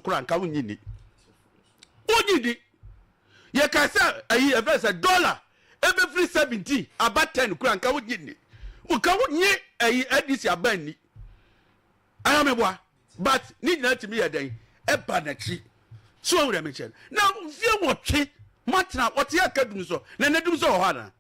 koraa nka wonnye nni. Wonnye nni. Yɛka sɛ ayi ɛfɛ sɛ dollar ɛbɛfiri 17 aba 10 koraa nka wonnye nni. Nka wonnye ayi NDC aba nni. Anameboa. But ne nyinaa tumi yɛ dɛn ɛba n'akyi. So wɔn wura mi kyɛn na mfie 8 moatena wɔte aka dum so na ɛnɛ dum so wɔ hɔ anaa?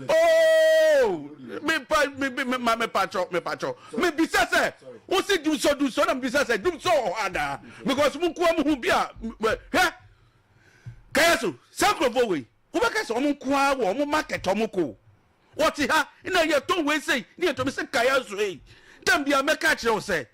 Oh, mepa me me ma mepa kyɛw, mepa kyɛw. Mebisa sɛ wosi dum so, dum so, na mebisa sɛ dum so wɔ hɔ anaa? Because mo nkoa mo ho bi a hwɛ kaya so saa nkurɔfoɔ wei wobɛka sɛ wɔn nkoa wɔ wɔn market wɔn kɔ wɔte ha na yɛtɔn wei sei ne yɛtɔn mi sɛ kaya so ei tam bia mɛka akyerɛ wo sɛ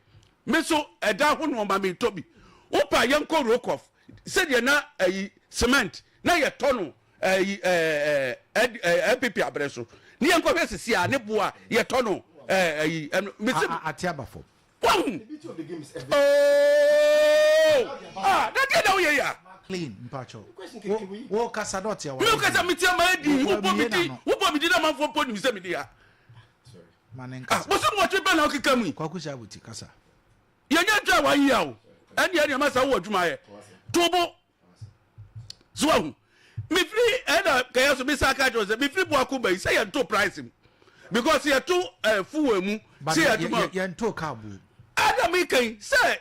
me so ɛda ho nneɛma metɔ bi wopa yɛnkɔ rokoff sɛdeɛ na ayi cement na yɛtɔ no ɛyi ɛɛ ɛɛ NPP abrɛ so ne yɛnkɔhwɛ sisi a ne bo a yɛtɔ no ɛɛ ɛyi ɛno mesi ate aba fam. Wahu ooo ah na deɛ na woyɛ ya. Clean mpatsɔ wo kasa dɛ ɔte awa. Mi kasa mi ti ama edi wobɔ mi di wobɔ mi di na amanfoɔ mpo nim sɛ mi di ha. Ma ne nkasa. Ah bosom 8 bɛn na ɔkeka mu yi. Kwaku sɛ abuti kasa. Yɛnyɛ adwa a wayi a o ɛne ɛne ɛma saa wowɔ adwuma ayɛ tobo so wahu mefiri ɛna kɛyɛ so mesa ka kyerɛ sɛ mefiri boako ba yi sɛ yɛnto price mu because yɛto fuel mu sɛ yɛto ma yɛnto car bu ɛna meka yi sɛ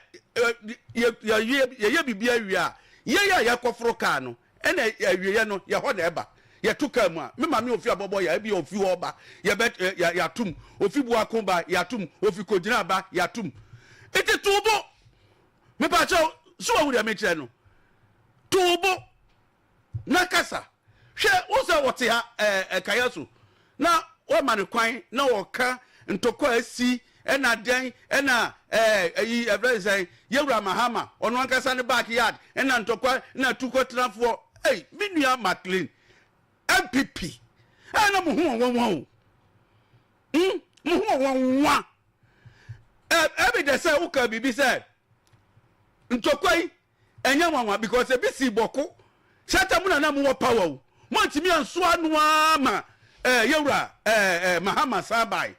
yɛyɛ biribi awie a yɛyɛ a yɛkɔforo car no ɛna awieɛ no yɛhɔ na ɛba yɛto car mu a me maame ofi abɔbɔ yɛ ebi ofi hɔ ba yɛbɛ yɛatom ofi boako ba yɛatom ofi kogyina ba yɛatom nti tuubo mepakyɛw so wahu deɛ mekyerɛ no tuubo na kasa hwɛ wo sɛ wɔte ha ɛɛ ɛkaya so na wɔma no kwan na wɔka ntɔkwa asi ɛna dɛn ɛna ɛɛ ɛyi ɛfrɛ sɛn yɛwura Mahama ɔno ankasa ne backyard ɛna ntɔkwa na tukɔtenafoɔ. Ɛy, me nua Maclean, NPP ɛna mo ho wɔn wɔn o mo ho wɔn nwa ɛ ɛbi dɛ sɛ woka biribi sɛ ntɔkwa yi ɛnyɛ nwanwa because ebi si bɔko hyɛta mu na na mo wɔ power o mo ntumi anso ano ama yɛwura ɛɛ ɛɛ Mahama san bae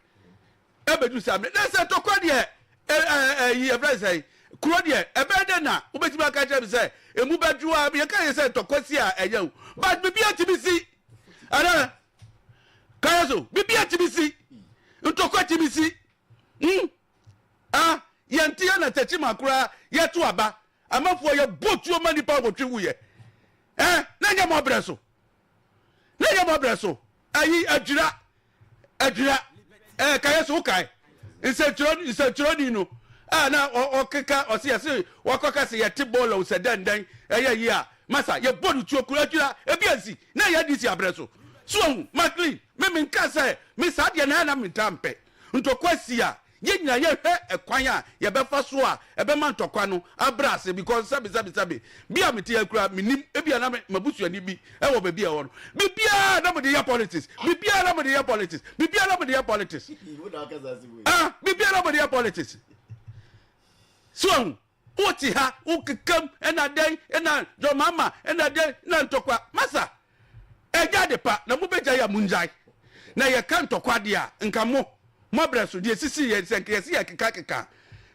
ɛbɛdu saa mmerɛ na sɛ ntɔkwa deɛ ɛɛ ɛɛ yi ɛfrɛ sɛ kuro deɛ ɛbɛyɛ dɛ na wobɛtumi aka kyerɛ mi sɛ emu bɛdwo a yɛka yɛ sɛ ntɔkwa si a ɛyɛ o but biribi atumi si ɛnɛ kaya so biribi atumi si ntɔkwa tumi si ah yɛn ti yɛ na tɛkyi ma koraa yɛto aba amafoɔ yɛ bɔ tuo ma nipa wɔtwe wuyɛ na nyɛ mo abrɛ so na nyɛ mo abrɛ so ayi adwira adwira kaya so wokae nsɛntwerɛni no a na ɔkeka ɔse yɛse wakɔka sɛ yɛte bɔɔla sɛ dɛndɛn ɛyɛ yi a masa yɛbɔ no tuo kuro adwira ebi ansi na yɛ DC abrɛ so so ahu Maclean me menka sɛ me saa deɛ na na menta mpɛ ntɔkwa si a yɛn nyinaa yɛhwɛ ɛkwan a yɛbɛfa so a ɛbɛma ntɔkwa no abrɛ ase because sɛbi sɛbi sɛbi bi a mete akura menim ebi a na mabusuani bi ɛwɔ baabi a ɛwɔ no biribiara na mode yɛ politics biribiara na mode yɛ politics biribiara na mode yɛ politics ah biribiara na mode yɛ politics so ahu wote ha wokekam ɛna dɛn ɛna dɔmama ɛna dɛn ɛna ntɔkwa masa ɛgya de pa na mobɛgya yɛ mongyae na yɛka ntɔkwa deɛ a nka mo moabrɛ so deɛ sisi yɛ sɛ nka yɛsi yɛ keka keka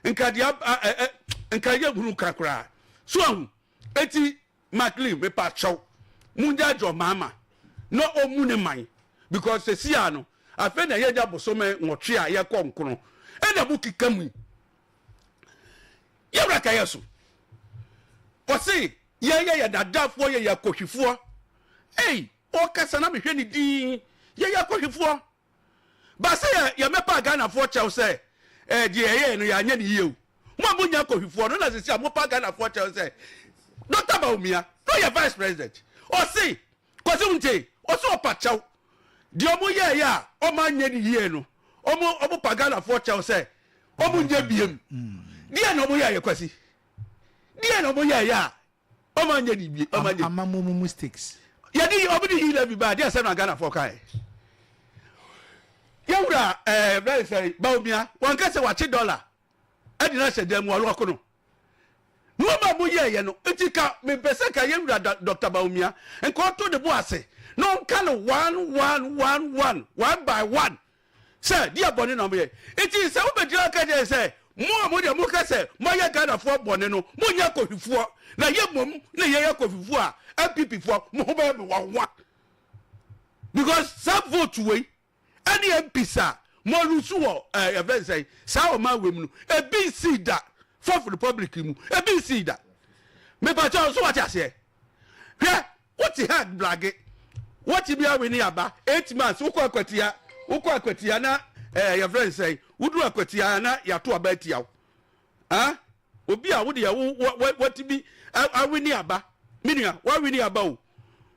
nka deɛ ɛ nka yɛ hunu ka koraa so ahu eti Maclean mepa kyɛw mongya John Mahama na ɔmu ne man because sɛsi a no afei na yɛnya bosome 8 a yɛkɔ nkono ɛna mo keka mu yɛwura ka yɛ so ɔse yɛyɛ yɛ dadafoɔ yɛyɛ akɔhwifoɔ ei ɔkasa na mehwɛ ne din yɛyɛ akɔhwifoɔ ba sɛ yɛ yɛmɛpa Ghanafoɔ kyɛw sɛ deɛ yɛyɛ no yɛanyɛ ne yie o mo a monya akɔhwifoɔ no na sɛsi a mopa Ghanafoɔ kyɛw sɛ Dr. Bawumia na ɔyɛ vice president ɔse kwasi nte ɔse ɔpa kyɛw deɛ ɔmo yɛɛyɛ a ɔmo anyɛ ne yie no ɔmo pa Ghanafoɔ kyɛw sɛ ɔmo nyɛ biem deɛ na ɔmo yɛɛyɛ kwasi deɛ na ɔmo yɛɛyɛ a ɔmo anyɛ ne bie ɔmo anyɛ ama mo mu mistakes yɛde ɔmo de yi levy ba deɛ sɛ na Ghanafoɔ kae yɛwura bɛyɛ sɛ Bawumia wɔn kɛsɛ wakye dollar ɛde na hyɛ dan mu ɔlɔko no nneɛma a mo yɛɛyɛ no nti ka mepɛ sɛ ka yɛwura Dr. Bawumia nka ɔto ne bo ase na ɔnka no one one one one one by one sɛ deɛ bɔne na ɔmo yɛ nti sɛ wobɛgyina ka kyerɛ sɛ Mo a mo deɛ moka sɛ moayɛ Ghanafoɔ bɔne no, monyɛ akɔhwifoɔ. Na yɛ mmom na yɛyɛ akɔhwifoɔ a, NPP foɔ mo ho bɛyɛ me nwanwa. Because saa vote wei ɛne MPs a mo alusu wɔ ɛɛ yɛfrɛ no sɛn saa ɔman wei mu no, ebi nsii da Fourth Republic mu, ebi nsii da. Mepakyɛw so wate aseɛ? Hwɛ, wote ha blage, woatumi awe ne aba 8 months, wokɔ Akwatia, wokɔ Akwatia na yɛfrɛ no sɛn, woduru Akwatia na yɛato aba atia wo. Ah, obi a wode yɛ wo watumi awe ne aba, me nua, wawe ne aba o,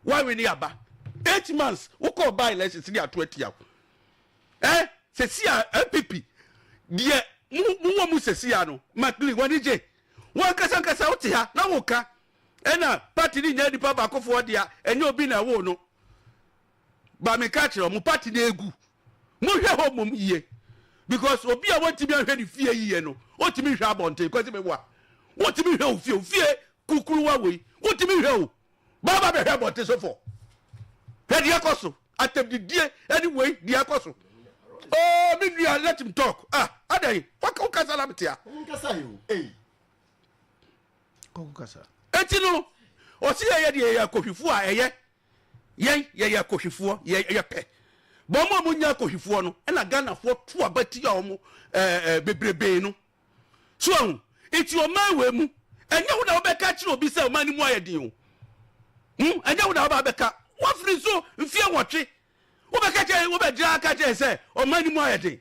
wawe ne aba 8 months, wokɔ by elections ne ato atia wo. Sɛsi a NPP deɛ mo wɔ mu sɛsi a no, Maclean wani gye wɔn nkasa nkasa, wote ha na woka ɛna party ni nyɛ nipa baakofoɔ dea, ɛnyɛ obi na ɛwɔ no ba. Meka kyerɛ mo, party na egu, mohwɛ hɔ mom yie, because obi a wɔntumi ahwɛ ne fie yie no, wɔntumi hwɛ abɔnten. Kwasi meboa, wɔntumi hwɛ ofie, ofie kukuruwa wei wɔntumi hwɛ o, baaba bɛhwɛ abɔnten so fɔ. Hwɛ deɛ ɛkɔ so, atɛmdidie ɛne wei deɛ ɛkɔ so. Oh, me nua, let him talk. Ah, adan wokasa na metea. Kɔkɔ kasa. Eti no ɔsi yɛyɛ deɛ yɛyɛ akɔhwifoɔ a, ɛyɛ yɛn yɛyɛ akɔhwifoɔ, yɛ pɛ bɔn mu a mo nya akɔhwifoɔ no, ɛna Ghanafoɔ to aba ti a wɔn ɛɛ bebrebe no so ɛho. Eti ɔman wei mu, ɛnyɛ wo na wobɛka kyerɛ obi sɛ ɔman no mu ayɛ den o. Ɛnyɛ wo na woba bɛka. Wafiri so mfie 8, wobɛka kyerɛ, wobɛgyina aka kyerɛ sɛ ɔman no mu ayɛ den.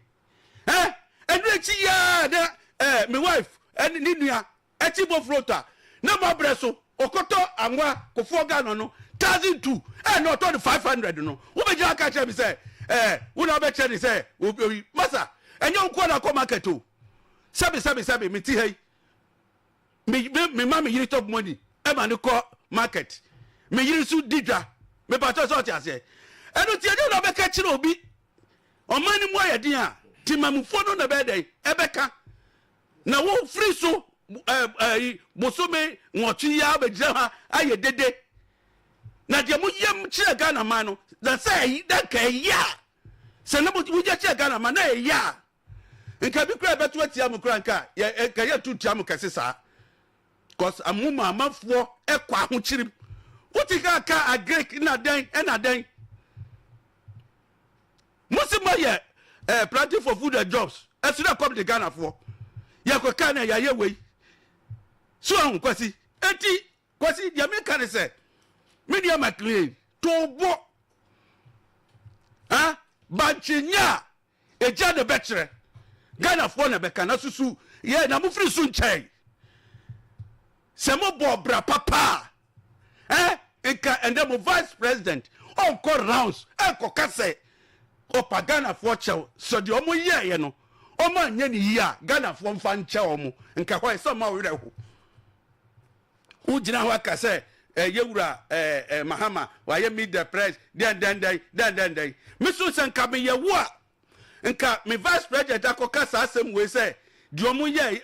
Ɛnu akyi yaa na me wife ɛne ne nua ɛkyi bofrot a na mo abrɛ so ɔkɔtɔ anwa kofoɔ Ghana no 1,200, na ɔtɔ no 500 no, wobɛgyina aka kyerɛ me sɛ wo na wobɛkyerɛ ne sɛ obi masa. Ɛnyɛ wo nkoa na akɔ market o. Sɛbi sɛbi sɛbi, me ti ha yi, me me me ma me yere chop money ɛma ne kɔ market, me yere nso di dwa. Mepatɔ sɛ ɔte aseɛ. Ɛno ti ɛnyɛ na ɔbɛka kyerɛ obi ɔman no mu ayɛ den a, temamufoɔ no na ɛbɛyɛ dɛn ɛbɛka na wofiri so ɛɛ ɛɛ bosome 8 yi a bɛgyina ha ayɛ dede na deɛ moyam kyerɛ Ghana man no, na sɛ ɛyi na nka ɛyɛ a, sɛ na moyɛ kyerɛ Ghana man na ɛyɛ a, nka bi kura ɛbɛto atia mo kura, nka yɛ nka yɛto tia mo kɛse saa, cause amu ma amanfoɔ ɛkɔ ahokyere mu. Wote ka ka agric na dɛn ɛna dɛn mo si mo yɛ planting for food and jobs, ɛso na kɔm de Ghanafoɔ yɛkɔ kaa na yɛayɛ wei so ɔho. Kwasi, eti Kwasi, deɛ meka ne sɛ, me nua Maclean, to bo ah bankye nya a egya na ɛbɛkyerɛ Ghanafoɔ na ɛbɛka na susu yɛ na mofiri so nkyɛn sɛ mobɔ bra papa a, nka ɛndɛ mo vice president ɔnkɔ rounds ɛnkɔka sɛ ɔpa Ghanafoɔ kyɛw sɛ deɛ ɔmo yɛɛyɛ no ɔmo anyɛ ne yie a, Ghanafoɔ mfa nkyɛ ɔmo. Nka hɔ ɛsɛ ɔmo awerɛ ho. Wogyina hɔ aka sɛ yɛwura Mahama wayɛ meet the press dɛn dɛn dɛn dɛn dɛn dɛn. Me so sɛ nka meyɛ wo a, nka me vice president akɔka saa asɛm wei sɛ deɛ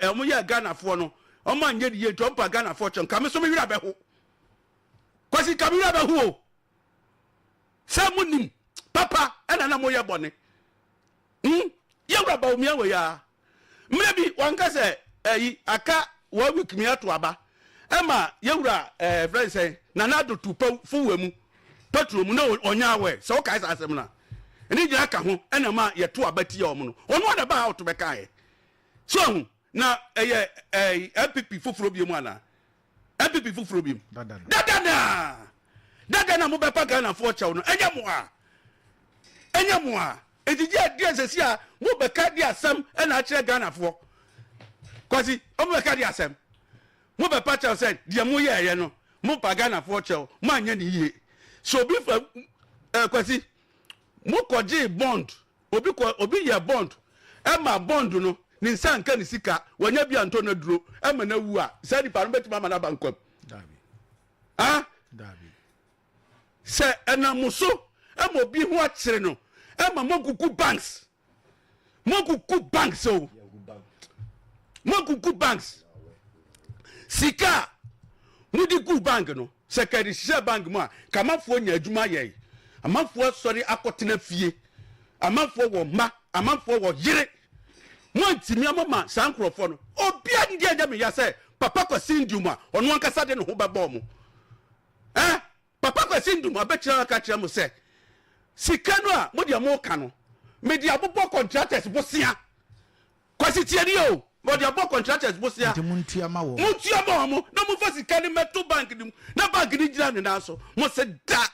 ɔmo yɛ Ghanafoɔ no, ɔmo anyɛ ne yie nti ɔmo pa Ghanafoɔ kyɛw, nka me so me werɛ bɛho. Kwasi, nka me werɛ bɛho o sɛ mo nim papa ɛna na moyɛ bɔne. Yɛwura Bawumia wɔ yi a, mmerɛ bi wanka sɛ ɛyi aka one week mi ato aba, ɛma yɛwura fɛn sɛ Nana Addo tu pɛ fuwɛ mu petrol mu na ɔnya awɛ sɛ ɔkae saa asɛm no a, ɛne nyinaa ka ho ɛna ma yɛto aba tia ɔmo no. Ɔno ana ba a ɔto bɛka yɛ so ahu na ɛyɛ NPP foforɔ bi mu anaa NPP foforɔ bi mu dada na dada na mobɛpa Ghanafoɔ kyɛw no, ɛnyɛ mo a, ɛnyɛ mo a. Eti gye adi asɛsi a mobɛka di asɛm ɛna akyerɛ Ghanafoɔ. Kwasi, ɔmo bɛka di asɛm, mobɛpa kyɛw sɛ deɛ moyɛɛyɛ no, mopa Ghanafoɔ kyɛw, moanyɛ ne yie. So obi fa Kwasi, mokɔgyee bond, obi kɔ obi yɛ bond ɛma bond no ne nsa nka ne sika, wɔnyɛ bi antɔ no aduro ɛma no awu a, saa nipa no bɛtumi ama no aba nkwam? Ah, sɛ ɛnam mo so ɛma obi ho akyere no, ɛma moagugu banks, moagugu banks o, moagugu banks. Sika a mode gu bank no, sɛ kɛde hyehyɛ bank mu a, ka amanfoɔ nya adwuma yɛn, amanfoɔ asɔre akɔtena fie, amanfoɔ wɔ mma, amanfoɔ wɔ yere. Moantumi amama saa nkurɔfoɔ no. Obiara nni anyɛ me ya sɛ Papa Kwasi Nduom a ɔno ankasa de ne ho bɛbɔɔ mo. Eh, Papa Kwasi Nduom abɛkyerɛ aka akyerɛ mo sɛ sika no a mo deɛ moka no, mede abobɔ contractors bosea. Kwasi tie nie o, wɔde abɔ contractors bosea. Nti montua ma wɔn. Montua ma wɔn na momfa sika no mmɛto bank no mu na bank no ngyina ne nan so. Mo se da!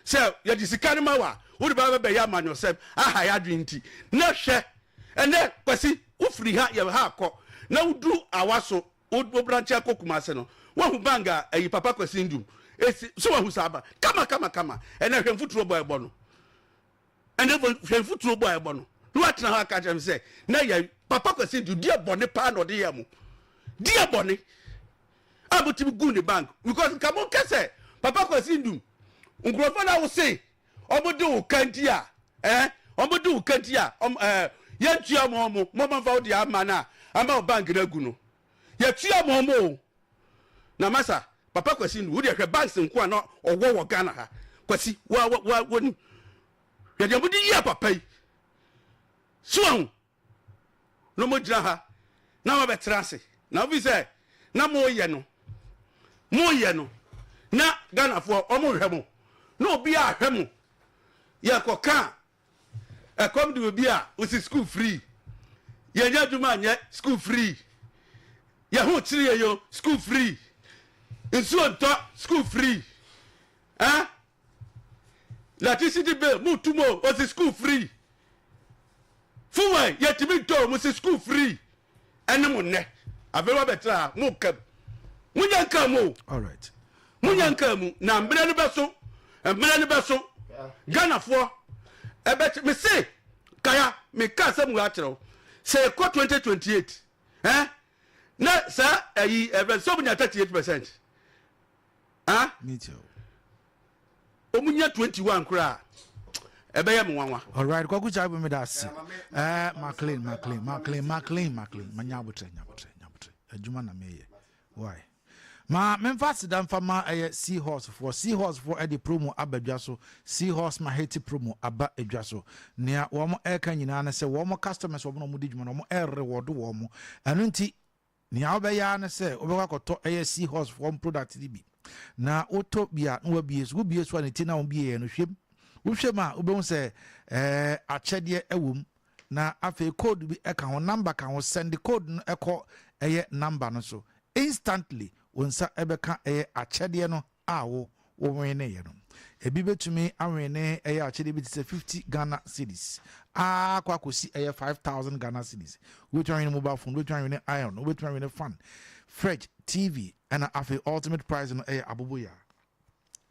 Sɛ yɛde sika no ma wo a, wode bɛba bɛyɛ amanyɔsɛm aha yɛn adwene nti. Na hwɛ, ɛnnɛ Kwasi, wofiri ha, yɛ ha kɔ, na woduru Awaso, wo wo branch akɔ Kumase no, woahu bank a ayi Papa Kwasi Nduom esi, so woahu saa bank? Kama kama kama. Ɛnnɛ hwɛ mfuturo bɔ a ɛbɔ no. Ɛnnɛ hwɛ mfuturo bɔ a ɛbɔ no. Na woatena hɔ aka akyerɛ me sɛ, na yɛ Papa Kwasi Nduom, deɛ bɔne paa na ɔde yɛɛ mo. Deɛ bɔne. A motumi gu ne bank because nka mo nka sɛ Papa Kwasi Ndum nkurɔfoɔ na wose ɔmo de wo ka nti a eh ɔmo de wo ka nti a ɔmo eh yɛntua mo ɔmo mo ɔmo nfa wo de ama no a ama wo bank no agu no yɛtua mo ɔmo o na masa Papa Kwasi Ndum wo deɛ hwɛ banks nko a na ɔwɔ wɔ Ghana ha Kwasi wa wa wa wɔnim hwɛ deɛ mo de yɛ papa yi so ahu na wɔgyina ha na wɔabɛtena ase na wofi sɛ na moyɛ no moyɛ no na Ghanafoɔ wɔn hwɛ mo na obi a hwɛ mo yɛkɔka ɛkɔm de obi a wosi school free yɛnyɛ adwuma anyɛ school free yɛho kyere yɛ yo school free nsuo ntɔ school free eh? Electricity bill mo tum o osi school free. Fuel yɛtumi ntɔ o mo si school free. Ɛne mo nnɛ. Afei wabɛtra ha mo kam. Mo nya nka mu o. All right. Mo nya nka mu na mmerɛ no bɛso. Mmerɛ no bɛso. Ghanafoɔ ɛbɛkye me se kaya me ka asɛm wei akyerɛ wo. Sɛ yɛkɔ 2028 eh na saa ɛyi ɛbɛ sɛ ɔmo nya 38%. Ah? Me too. Ɔmo nya 21 koraa ɛbɛyɛ me nwanwa. Alright, Kwaku Chaibu me da ase. Eh, McLean, McLean, McLean, McLean, McLean. Ma nya abotre, nya abotre, nya abotre. Adwuma na meyɛ. Why? Ma memfa aseda mfa ma ɛyɛ Seahorse foɔ. Seahorse foɔ ɛde promo aba dwa so. Seahorse Maheti promo aba dwa so. Nea wɔn ɛka nyinaa ne sɛ wɔn customers wɔn na wɔn di dwuma no wɔn ɛrewɔdo wɔn. Ɛno nti Nea wobɛyɛ ara ne sɛ wobɛkɔ akɔtɔ ɛyɛ Seahorse foɔ product no bi. Na wotɔ bi a na wabie so. Wobie so a ne ti no a wobieɛ no hwɛ mu. Wohwɛ mu a wobɛhu sɛ ɛɛ akyɛdeɛ ɛwɔ mu. Na afei code bi ɛka ho, number ka ho. Send code no ɛkɔ ɛyɛ number no so. Instantly wo nsa ɛbɛka ɛyɛ akyɛdeɛ no a wo woweneeɛ no. Ebi bɛtumi awene ɛyɛ akyɛdeɛ bi te sɛ 50 Ghana cedis aa kɔ akɔsi ɛyɛ 5000 Ghana cedis. Wobɛtumi awene mobile phone, wobɛtumi awene iron, wobɛtumi awene fan, fridge, TV, ɛna afei ultimate prize no ɛyɛ aboboyaa.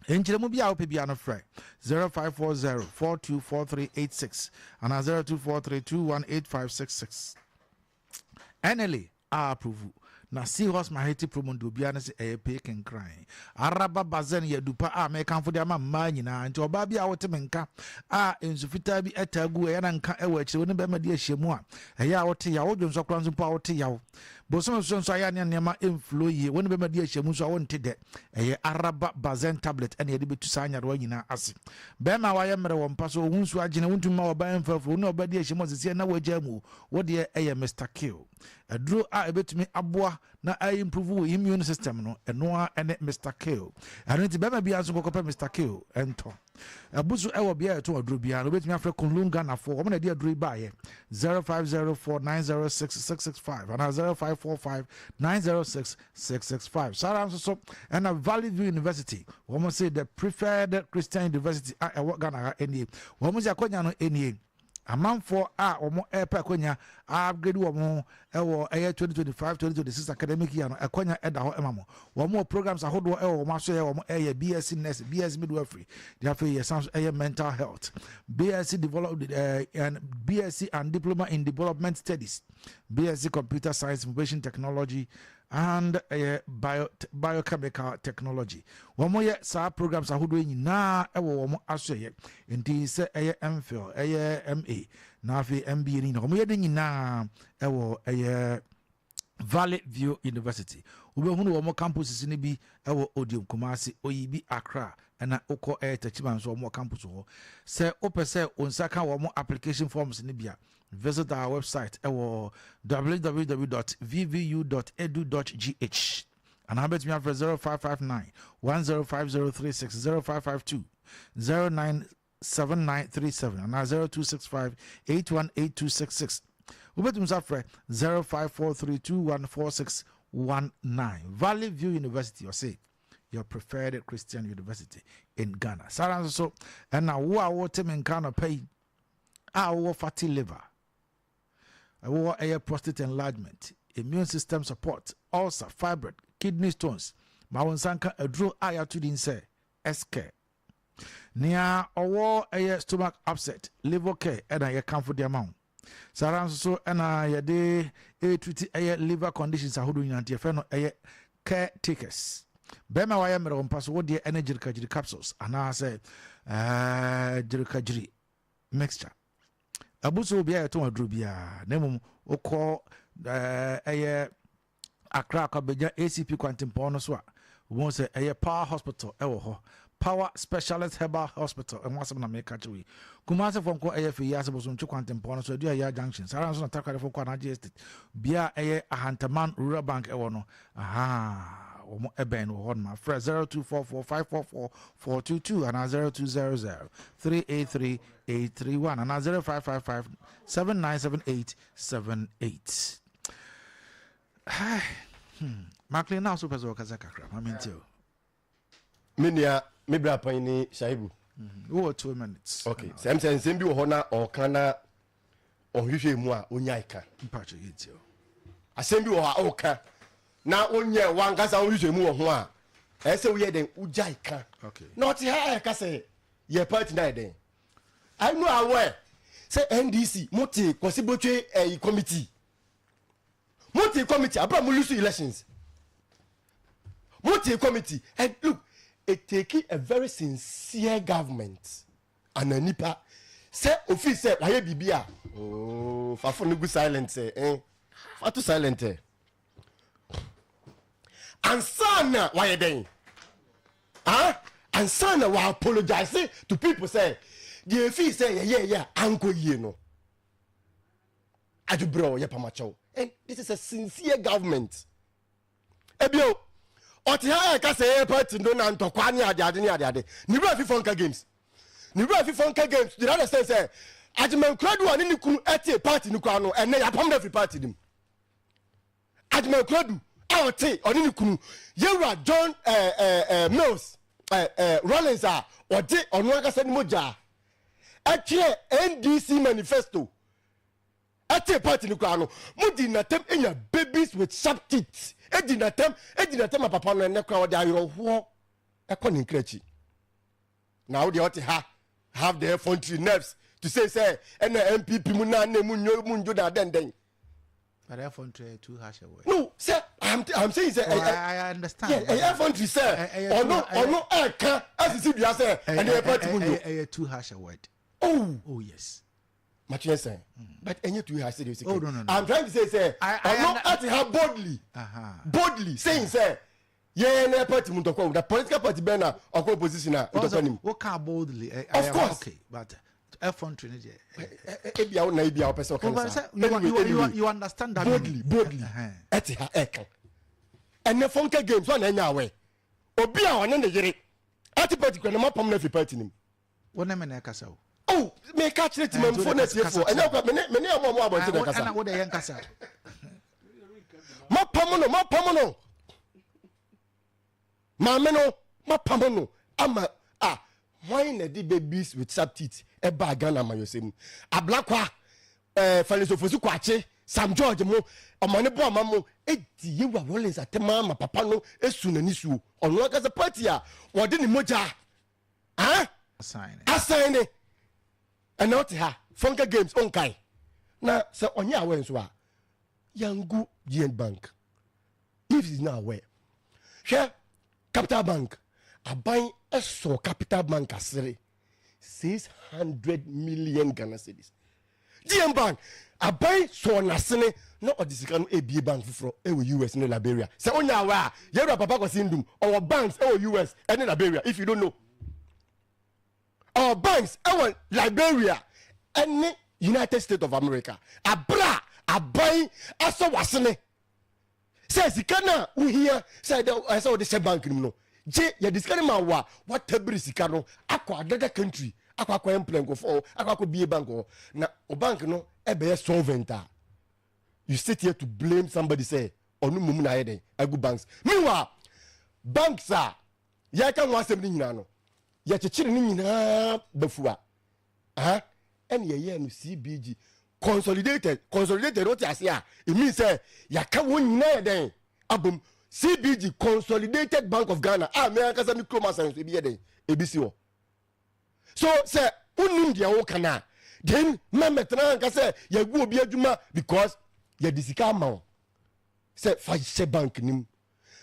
Nkyerɛmu bi a wopɛ biara no frɛ 0540 424386 anaa 0243 218566. Ɛnele a approve na Seahorse Maheti promo no deɛ obiara ne sɛ ɛyɛ pee kenkran. Araba Bazen yɛ adupa a mekamfo de ama mmaa nyinaa. Nti ɔbaa bi a wote me nka a nsu fitaa bi taa gu ɛyɛ na nka ɛwɔ akyire wo ne bɛrima di ahyiamu a ɛyɛ a wote yaw, wodwo nsɔ koraa nso mpo a wote yaw. Bosome so nso ayɛ a ne nneɛma mflo yie, wo ne bɛrima di ahyiamu nso a wonte dɛ. Ɛyɛ Araba Bazen tablet ɛna yɛde bɛtu saa nyarewa nyinaa ase. Bɛrima a wayɛ mmerɛ wɔ mpa so, ohu nsuo agyene, wontumi ma ɔbaa mfa afuro, wo ne ɔbaa di ahyiamu a seesei na woagyaa mu o, Wo deɛ ɛyɛ Mister Kill. Aduro a ɛbɛtumi aboa na a improve wo immune system no, ɛno ara ɛne Mister Kill. Ɛno nti bɛrima biara nso nkɔkɔpɛ Mister Kill ɛntɔ. Abu so ɛwɔ bea a yɛtɔn aduro biara no, wobɛtumi afrɛ Kunlun Ghanafoɔ, wɔn na ɛde aduro yi baeɛ, 0504906665 anaa 0545906665. Saa ara nso so ɛna Valley View University, wɔn se the preferred Christian University a ɛwɔ Ghana ha nie. Wɔn se akɔnya no nie. Amanfoɔ a wɔn ɛrepɛ akwanya a upgrade wɔn ho ɛwɔ ɛyɛ 2025 2026 academic year no akwanya ɛda hɔ ɛma mo. Wɔn wɔ programs ahodoɔ ɛwɔ wɔn asoɛeɛ wɔn ɛyɛ BSc Nurse, BSc Midwifery, deɛ afei yɛsan so ɛyɛ Mental Health, BSc Develop eh, and BSc and Diploma in Development Studies, BSc Computer Science, Information Technology and ɛyɛ bio, biochemical technology. Wɔyɛ saa programs ahodoɔ yi nyinaa wɔ wɔn asoɛyɛ. Nti sɛ ɛyɛ MPhil, ɛyɛ MA, na afei MBA no nyinaa, wɔyɛ ne nyinaa wɔ ɛyɛ Valley View University. Wobɛhunu wɔn campuses no bi wɔ Odiom, Kumasi, Oyibi, Accra, Ɛna wokɔ ɛyɛ Techiman nso, wɔn wɔ campus hɔ. Sɛ wopɛ sɛ wo nsa ka wɔn application forms no bi a, visit our website ɛwɔ www.vvu.edu.gh anaa bɛtumi afrɛ 0559 105036, 0552 097937 anaa 0265 818266. Wobɛtumi nso afrɛ 0543214619. Valley View University, ɔse your preferred Christian university in Ghana. Saa nso so ɛna wo a wote me nka anɔpa yi a wowɔ fatty liver, ɛwɔ ɛyɛ prostate enlargement, immune system support, ulcer, fibroid, kidney stones, ma wo nsa nka aduro a yɛato din sɛ Escare. Nea ɔwɔ ɛyɛ stomach upset, liver care ɛna yɛkamfo de ama wo. Saa ara nso so ɛna yɛde ɛtreat ɛyɛ liver conditions ahodoɔ nyinaa, nti yɛfrɛ no ɛyɛ Caretakers. Bɛrima wayɛ mmerɛ mpa so, wodeɛ ɛne Gyirikagyiri capsules anaasɛ Gyirikagyiri mixture abuso, obiara yɛtɔn aduro biara. Na mmom wokɔ ɛyɛ Accra Kwabenya ACP kwantempɔn no so a, wɔn sɛ ɛyɛ Power Hospital ɛwɔ hɔ, Power Specialist Herbal Hospital ɛho asɛm na meka kyerɛ yi. Kumase fɔ nkɔ ɛyɛ Fɛ yi ase Bosomtwe kwantempɔn no so, Adu Ayia Junction. Saa ara nso na Takoradi kɔ Anagye Estate bea a ɛyɛ Ahantaman Rural Bank ɛwɔ no, aha wɔn ɛbɛn no wɔ hɔ nom. Afrɛ 0244544422 anaa 0200383831 anaa 0555797878. Maclean, na so pɛ sɛ ɔkasa kakra ma mente o. Me nua, me bra pan ni Shaibu. Wowɔ 2 minutes. Okay, sɛ nsɛm bi wɔ hɔ na ɔka na ɔhwehwɛ mu a, onyae ka. Mpakyɛ, yɛntie o. Asɛm bi wɔ hɔ a ɔka na wonyɛ wankasa wohwehwɛ mu wɔ ho a, ɛyɛ sɛ woyɛ dɛn, wogyae ka. Na ɔte ha ɛka sɛ yɛ party na yɛ dɛn. I know aware sɛ NDC mote Kwasi Botwe ɛyi committee, mote committee abira mo lose elections, mote committee. And look, it take a very sincere government ana nipa sɛ ofi sɛ wayɛ biribi a, ooo, fafo no gu silent sɛ fato silent ansa na wayɛ dɛn, ah, ansa na wa apologize to people sɛ deɛ efi sɛ yɛyɛ yɛ a ankɔ yie no, adwobrɛ yɛ pamakyɛw. And this is a sincere government. Ebio ɔte ha ɛka sɛ ɛyɛ party no na ntɔkwa ne adeade ne adeade. Ne wura fi Fɔnka Games, ne wura fi Fɔnka Games to the other extent sɛ Agyeman Kuradu a ne ne kunu ɛte party no kora no, ɛnɛ yɛapam no afiri party no mu. Agyeman Kuradu a ɔte ɔne ne kunu yɛwura John ɛɛ ɛɛ ɛɛ Mills ɛɛ ɛɛ Rollins a ɔde ɔno ankasa ne mogya ɛtwerɛ NDC manifesto ɛte party no koraa no, mo di n'atam enya babies with sharp teeth, edi n'atam, edi n'atam a papa no ɛnɛ koraa ɔde ayɔrɔhoɔ ɛkɔ ne nkira akyi. Na wo deɛ ɔte ha have the effrontery, nerves to say sɛ ɛna NPP mu na na mu nyo mu njo na dɛndɛn. But effrontery, too harsh a word. No, sɛ I'm saying sɛ Oh, I understand. Yeah, ɛyɛ effrontery sɛ ɔno ɛka ɛsisi dua sɛ ɛna yɛ party mu njo. Ɛyɛ too harsh a word. Oh. Oh yes. Matwene sɛn, but ɛnyɛ too harsh sɛ de Oh, no. I'm trying to say sɛ ɔno ɛte ha boldly boldly saying sɛ yɛn na party mu ntɔkwa wo na political party bɛn na ɔkɔ opposition a ntɔkwa nim? Wo ka boldly. Of course. Okay, but effrontery ne deɛ. Ebia wo na ebia wopɛ sɛ ɔka ne saa. Anyway, anyway, you understand that. Boldly, boldly ɛte ha ɛka ɛnɛ Fɔnka Games ɔna ɛnya awɛ obi a ɔne ne yere ɛte party kura na ma pam na fi party nim. Wo ne me na ɛkasa o. Oh, meka kyerɛ timamfoɔ no atiefoɔ, ɛnyɛ kwa mene ɔmo abɔnten na ɛkasa. Ɛna wo de yɛ nkasa. Mapam no, mapam no, maame no, mapam no ama a hwan na de babies with sharp teeth ɛbaa Ghana amanyɔsɛm mu? Ablakwa, Felix Ofosu Kwakye, Sam George mo ɔmane bɔ ama mo edi yewura Rollins atɛm ama papa no esu n'ani suo. Ɔno ankasa party a wɔde ne mogya ah asan ne ɛna ɔte ha Fɔnka Games ɔnkae na sɛ ɔnyɛ aware nso a yangu GN Bank. If he is not aware, hwɛ Capital Bank, aban ɛsɔ Capital Bank asere 600 million Ghana cedis. GN Bank, aban sɔɔ n'asene na ɔde sika no ebie bank foforɔ ɛwɔ US ne Liberia. Sɛ onya aware a, yɛwura Papa Kwasi Ndum ɔwɔ banks ɛwɔ US ɛne Liberia, if you don't know. Ɔwɔ banks ɛwɔ Liberia ɛne United States of America. Abere a aban asɔ w'asene sɛ sika no a wohia sɛ ɛdɛ ɛsɛ wode hyɛ bank no mu no, gye yɛde sika no ma wo a, watabiri sika no akɔ another country akɔ akɔ employ nkurɔfoɔ, akɔ akɔ bie bank hɔ, na o bank no ɛbɛyɛ solvent a, you sit here to blame somebody sɛ ɔno mmom na ayɛ dɛn agu banks. Meanwhile, banks a yɛka ho asɛm no nyinaa no, yɛkyekyere no nyinaa bafua aha, ɛne yɛyɛɛ no CBG consolidated. Consolidated, wote ase a, it means sɛ yɛaka wɔn nyinaa yɛ dɛn abom. CBG, Consolidated Bank of Ghana, a me ankasa me kurom asan so ebi yɛ dɛn ebi si hɔ. So sɛ wonim deɛ woka no a, then mɛmɛtena anka sɛ yɛgu obi adwuma, because yɛde sika ama wo sɛ fa hyɛ bank nim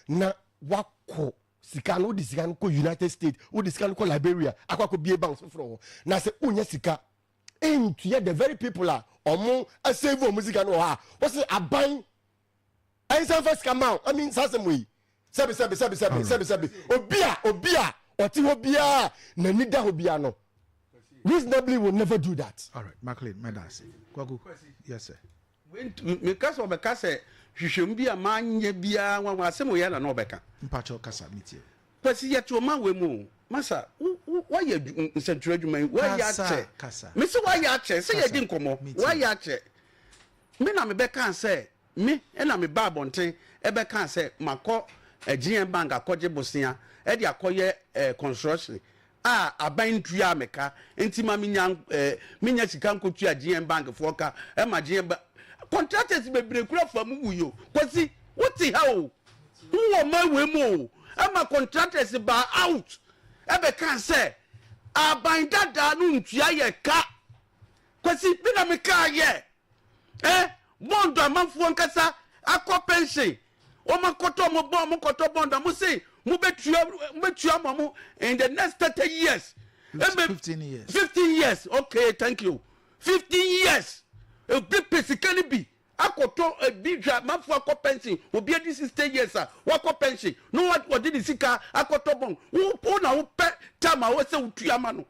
na wakɔ sika no, wode sika no kɔ United States, wode sika no kɔ Liberia akɔ akɔ bie bank foforɔ hɔ, na sɛ wonya sika ntua the very people a ɔmo asave ɔmo sika no wɔ hɔ a, wɔsɛ aban ɛnsan fa sika ma wo. I mean, saa asɛm wɔ yi, sɛbi sɛbi sɛbi sɛbi sɛbi sɛbi, obi a ɔte hɔ biara n'ani da hɔ biara no reasonably will never do that. All right, Maclean, meda ase. Kwaku, yes sir. Meka sɛ ɔbɛka sɛ hwehwɛmu bi a manyɛ biara nwanwa asɛm oyɛ na na ɔbɛka. Mpakyɛw, kasa, metie. Kwasi, yɛte ɔma wei mu o. Masa, woayɛ nsɛntwerɛ adwuma yi, woayɛ Kasa, akyɛ. Kasa. Mese woayɛ akyɛ sɛ Kasa. yɛdi nkɔmmɔ. Metie. Woayɛ akyɛ. Me na mebɛkaa sɛ me ɛna meba abɔnten ɛbɛkaa sɛ makɔ GN Bank akɔgye bosea ɛde akɔyɛ construction a aban ntua meka, nti ma menya menya sika nkotua GN Bank foɔ ka. Ɛma GN Bank contractors bebree kura fa mu wuyo. Kwasi, wote ha o, wowɔ ma wei mu o, ɛma contractors ba out ɛbɛka sɛ aban dadaa no ntua yɛ ka. Kwasi, bi na meka yɛ bond amanfoɔ nkasa akɔ pension, wɔn akɔtɔ mo bond, mo kɔtɔ bond a mo se mo bɛtua, mo bɛtua mo in the next 30 years. 15 years. 15 years, okay, thank you. 15 years, ebi pɛ sika ni bi akɔtɔ ebi hwɛ amanfoɔ akɔ pension. Obi adi 60 years a wakɔ pension na wɔde ne sika akɔtɔ bond, wo na wopɛ time a wɔsɛ wotua ma no.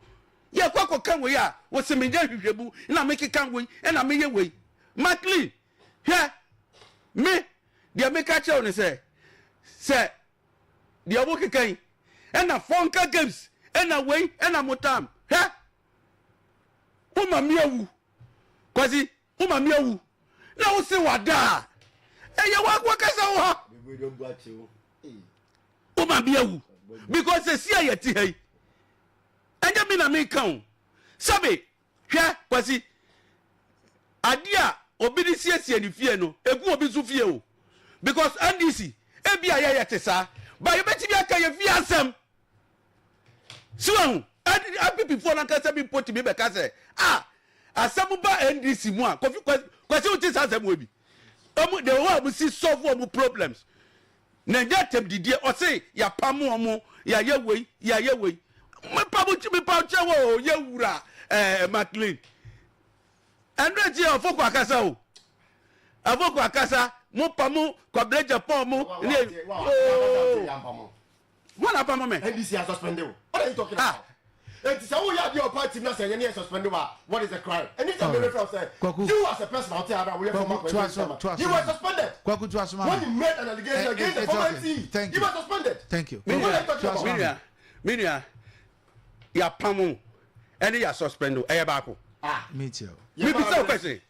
Yɛ kɔ akɔka wei a wɔsɛ menya hwehwɛ na mekeka wei ɛna meyɛ wei. Maclean, hwɛ, me deɛ meka kyerɛw ne sɛ deɛ wokeka yi ɛna fɔnka games ɛna wei ɛna motam. Hwɛ, woma mi awu. Kwasi, woma mi awu na wose wada a ɛyɛ wakasa wo ha. Woma mi awu because esi a yɛte ha yi, ɛnyɛ mi na meka o. Sɛbi, hwɛ Kwasi, adeɛ a obi de siesie ne fie no egu obi nso fie o, because NDC ebi a yɛyɛ te saa ba, yɛbɛtumi aka yɛ fie asɛm si wɔn NPP foɔ nankasa bi mpo tumi bɛka sɛ a asɛm ba NDC mu a. Kofi, Kwasi, wote saa asɛm wɔ bi ɔmu de wɔn a wɔn si solve wɔn problems na nyɛ atɛm didie. Ɔse yɛapam wɔn, yɛayɛ wei, yɛayɛ wei. Mepa mo, mepa kyɛ wɔ o, yɛ wura Maclean, ɛno akyi ɔfoko akasa o, afoko akasa. Mo pa mo Kwabena Japan mo ne ooo, wọn na pam me. NDC has suspended you. What are you talking about? Eti sɛ woyɛ adeɛ wɔ party na sɛ ɛnyɛ ne yɛ suspend wa, what is the crime? Ɛni sɛ mi refer sɛ Kwaku. you as a person out there woyɛ former Kwaku, toa so, toa so. you were suspended Kwaku, toa so ma when me. you made an allegation against the It's former okay. MCE. Thank you you. were suspended. Thank you. What are you talking Toa so about? ma me. Me nua, yɛapam o ɛne yɛ suspend o, ɛyɛ baako. Ah. Me too. Mebisa wo question,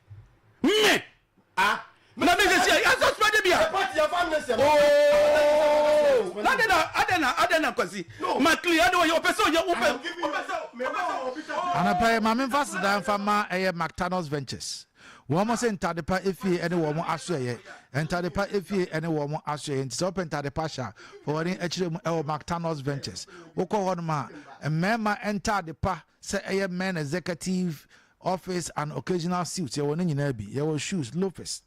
me Ah. na me sɛ sɛ yɛ suspend bi The a party yɛ fa amnesty. Ooo, ade na ade na ade na Kwasi No. Maclean, ade ɔyɛ ɔpɛ sɛ ɔyɛ wopɛ. I'm giving you. Anɔpa yi, maame, nfa sedan fa ma ɛyɛ McTanos Ventures. Wɔn mo sɛ ntade pa efie ɛne wɔn asoɛyɛ, ntade pa efie ɛne wɔn asoɛyɛ. Nti sɛ ɔpɛ ntade pa hyɛ a, fa wɔn akyerɛ mu ɛwɔ McTanos Ventures. Wokɔ hɔ nom a, mmarima ntade pa, sɛ ɛyɛ men executive, office and occasional suits, yɛwɔ ne nyinaa bi. Yɛwɔ shoes, loafers,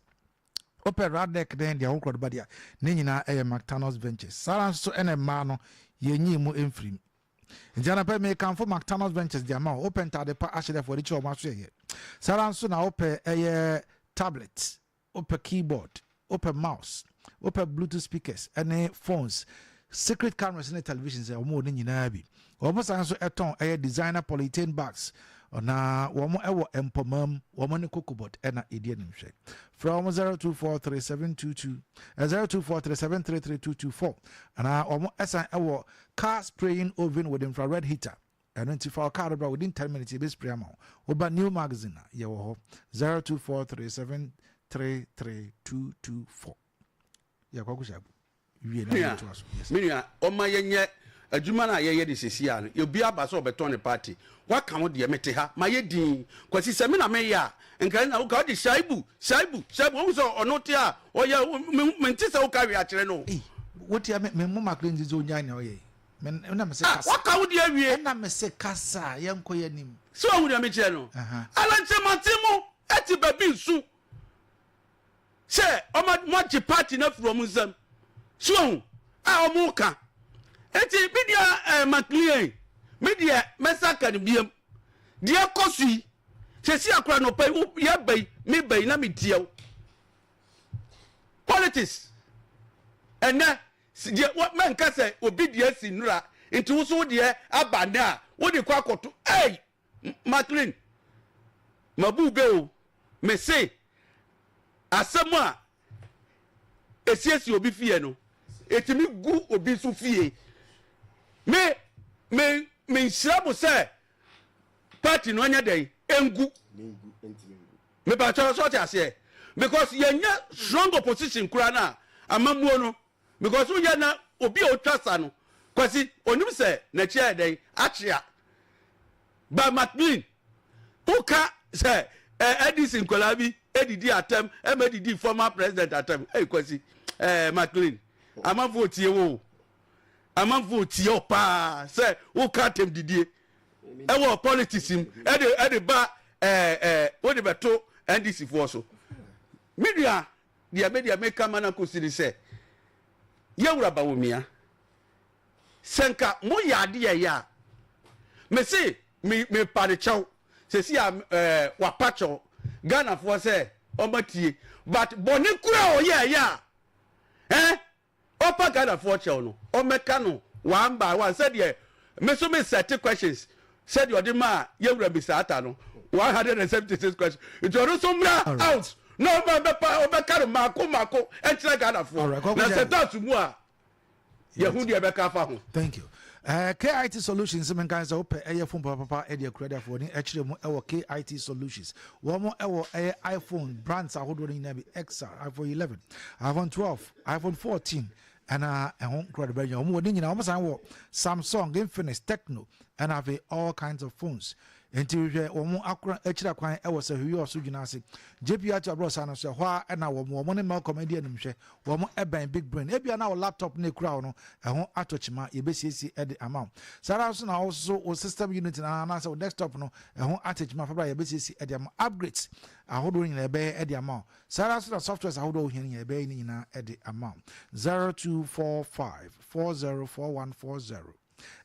wopɛ radek ne deɛ wokorɔ de ba deɛ, ne nyinaa ɛyɛ McTanos Ventures. Saa nso ɛna mmaa no yɛnyi mu mfirim. Nti anapɛ mekamfo McTanos Ventures de ama wo. Wopɛ ntade pa ahyɛ dɛ fɔde kyerɛ ɔmo aso yɛyɛ. Saa nso na wopɛ ɛyɛ tablet, wopɛ keyboard, wopɛ mouse, wopɛ Bluetooth speakers ɛne phones. Secret cameras ne televisions a wɔn wɔ ne nyinaa bi. Wɔn san nso tɔn ɛyɛ designer polythene bags na wɔn wɔ Mpɔmam, wɔn ne Cocobod na ɛdi animhwɛ. Frɛ wɔn 0243 722 0243 733224 anaa wɔn san wɔ car spraying oven with infrared heater. Ɛno nti fa car bra, within 10 minutes yɛbɛ spray ama wo. Woba New Magazine a, yɛwɔ hɔ 0243 733224. Yɛkɔ akɔhyɛ wie na yɛtoa so. Yes. Me nua, ɔma yɛnyɛ adwuma no a yɛyɛ de sɛsi a no, obi aba sɛ ɔbɛtɔn ne party, waka wo deɛ. Mete ha mayɛ din. Kwasi, sɛ me na meyɛ a, nka na woka wode Shaibu, Shaibu, Shaibu. Wohu sɛ ɔno te a ɔyɛ mente sɛ woka hwee akyerɛ no. Ei, wotia me me mo makle nti sɛ onyae nea ɔyɛ yi. Me na me se Ah, kasa. Waka wo deɛ awie. Ɛna me se kasa, yɛnkɔ yɛ anim. Sɛ wahu deɛ mekyerɛ no? Alankyɛmate mo ɛte baabi nsu sɛ ɔma moagye party no afiri ɔmo nsam so wahu a ɔmo ka. Enti me deɛ, maclean, me deɛ mɛsa ka no biam deɛ kɔ so yi sɛsi akora nɔpa yi yɛba yi, meba yi na metie wo politics ɛnɛ deɛ mɛnka sɛ obi deɛ si nnura nti wo so wo deɛ aba nnɛ a wode kɔ akɔto. Ei, Maclean, mabu bɛ o. Mese asɛm a esiesie obi fie no etumi gu obi nso fie. Me me me nhyira mo sɛ party no anya dɛn engu mepakyɛw sɛ ɔte aseɛ, because yɛnyɛ strong opposition koraa no a amammuo no, because woyɛ na obi a otwa sa no, Kwasi, onim sɛ n'akyi ayɛ dɛn akyea. But Maclean, woka sɛ NDC nkwadaa bi edidi atɛm ɛma edidi former president atɛm. Ɛy, Kwasi, Maclean, amanfoɔ tie wo o, amanfoɔ tie wo paa sɛ woka atɛm didie ɛwɔ politics mu ɛde ba ɛɛ ɛɛ wode bɛto NDC foɔ so. Me nua deɛ, me deɛ meka ma no akɔsi ne sɛ yɛwura Bawumia, sɛ nka moyɛ adeɛ yɛ a, mese me mepa ne kyɛw sɛsi a wapa kyɛw Ghanafoɔ sɛ ɔma tie, but bɔne kura a ɔyɛ ɛyɛ a ɔpa Ghanafoɔ kyɛw no, ɔmɛka no one by one sɛdeɛ me so me set questions sɛdeɛ ɔde maa yɛwura Misaata no, 176 questions. Nti ɔno nso mmra out na ɔma bɛpa ɔbɛka no maako maako ɛnkyerɛ Ghanafoɔ. Alright, na sɛ tax mu a yɛho deɛ ɛbɛka afa ho. Thank you. KIT Solutions, menka sɛ wopɛ ɛyɛ phone papapapa ɛde akura de afoɔ ne ɛkyerɛ mu ɛwɔ KIT Solutions. Wɔn ɛwɔ ɛyɛ iPhone brands ahodoɔ no nyinaa bi, XR, iPhone 11, iPhone 12, iPhone 14 ɛna ɛho nkura de bɛnya. Wɔn wɔ ne nyinaa. Wɔn san wɔ Samsung, Infinix, Tecno ɛna afei all kinds of phones. Nti hwehwɛ wɔn akora akyire kwan ɛwɔ sɛ hwehwɛ ɔso gyina ase JP Ato aborɔsa no so. Ɛhɔ a ɛna wɔn ne Malcolm adi animhwɛ. Wɔn ɛbɛn Big Brain. Ebia na wɔ laptop na ekura wo no ɛho atɔ kyima, yɛbɛsiesie ɛde ama wo. Saa ara nso na ɔso wo system unit na anaasɛ wo desktop no ɛho atɔ kyima fabra, yɛbɛsiesie ɛde ama wo. Upgrades ahodoɔ nyinaa yɛbɛyɛ ɛde ama wo. Saa ara nso na softwares ahodoɔ a wohia no nyinaa yɛbɛyɛ ne nyinaa ɛde ama wo. 0245404140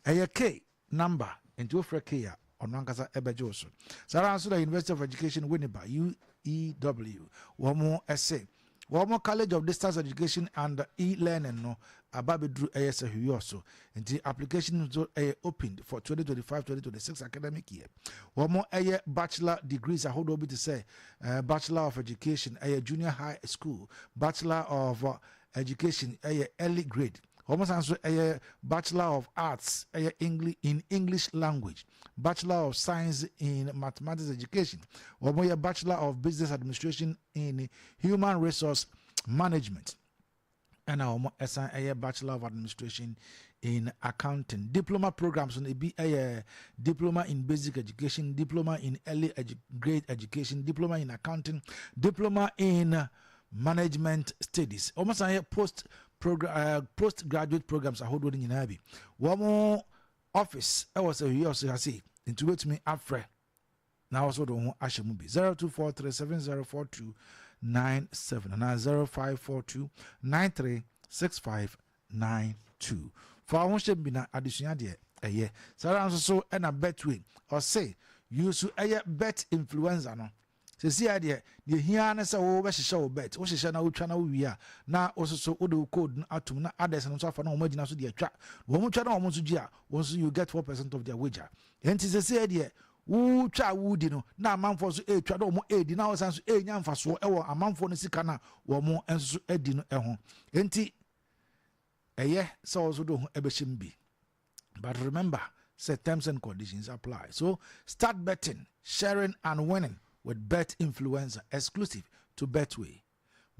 ɛyɛ K number, nti wofrɛ K a, ɔno ankasa ɛbɛgye wo so. Saa ara nso na University of Education Winneba, UEW, wɔn ɛse wɔn College of Distance Education and E-Learning no aba abɛduru ɛyɛ sɛ hwiyɔ so, nti application nso ɛyɛ opened for 2025-2026 academic year. Wɔn ɛyɛ bachelor degrees ahodoɔ bi te sɛ Bachelor of Education ɛyɛ junior high school, Bachelor of Education ɛyɛ early grade. Wɔn san so ɛyɛ Bachelor of Arts ɛyɛ English, in English language, Bachelor of Science in Mathematics Education. Wɔn yɛ Bachelor of Business Administration in Human Resource Management ɛna wɔn ɛsan ɛyɛ Bachelor of Administration in Accounting. Diploma programs no ebi ɛyɛ Diploma in Basic Education, Diploma in Early Grade Education, Diploma in Accounting, Diploma in Management Studies. Wɔn san yɛ postgraduate programs ahodoɔ no nyinaa bi. Wɔn office ɛwɔ sɛ hwii ɔso ha sei, nti wobɛtumi afrɛ na wɔso de wo ho ahyɛ mu bi 0243704297 anaa 0542936592. Fa wo ho hyɛ mu bi na adesua deɛ ɛyɛ. Saa ara nso so ɛna Betway ɔse use ɛyɛ Bet Influencer no. Seesei ara deɛ, deɛ ɛhia ara ne sɛ wobɛhyehyɛ wo bet. Wohyehyɛ na wotwa na wowie a, na wo nso so wode wo code no atom na others no nso afa na wɔn agyina so de atwa. Na wɔn twa na wɔn nso gye a, wo nso you get 4% of their wager. Enti seesei ara deɛ, wotwa a woredi no, na amanfoɔ nso retwa na wɔn redi na wɔsan nso renya mfasoɔ wɔ amanfoɔ no sika no a wɔn nso so adi no ho. Enti ɛyɛ sɛ wo nso de wo ho bɛhyɛ mu bi. But remember, sɛ terms and conditions apply. So start betting, sharing and winning with Bet Influencer exclusive to Betway.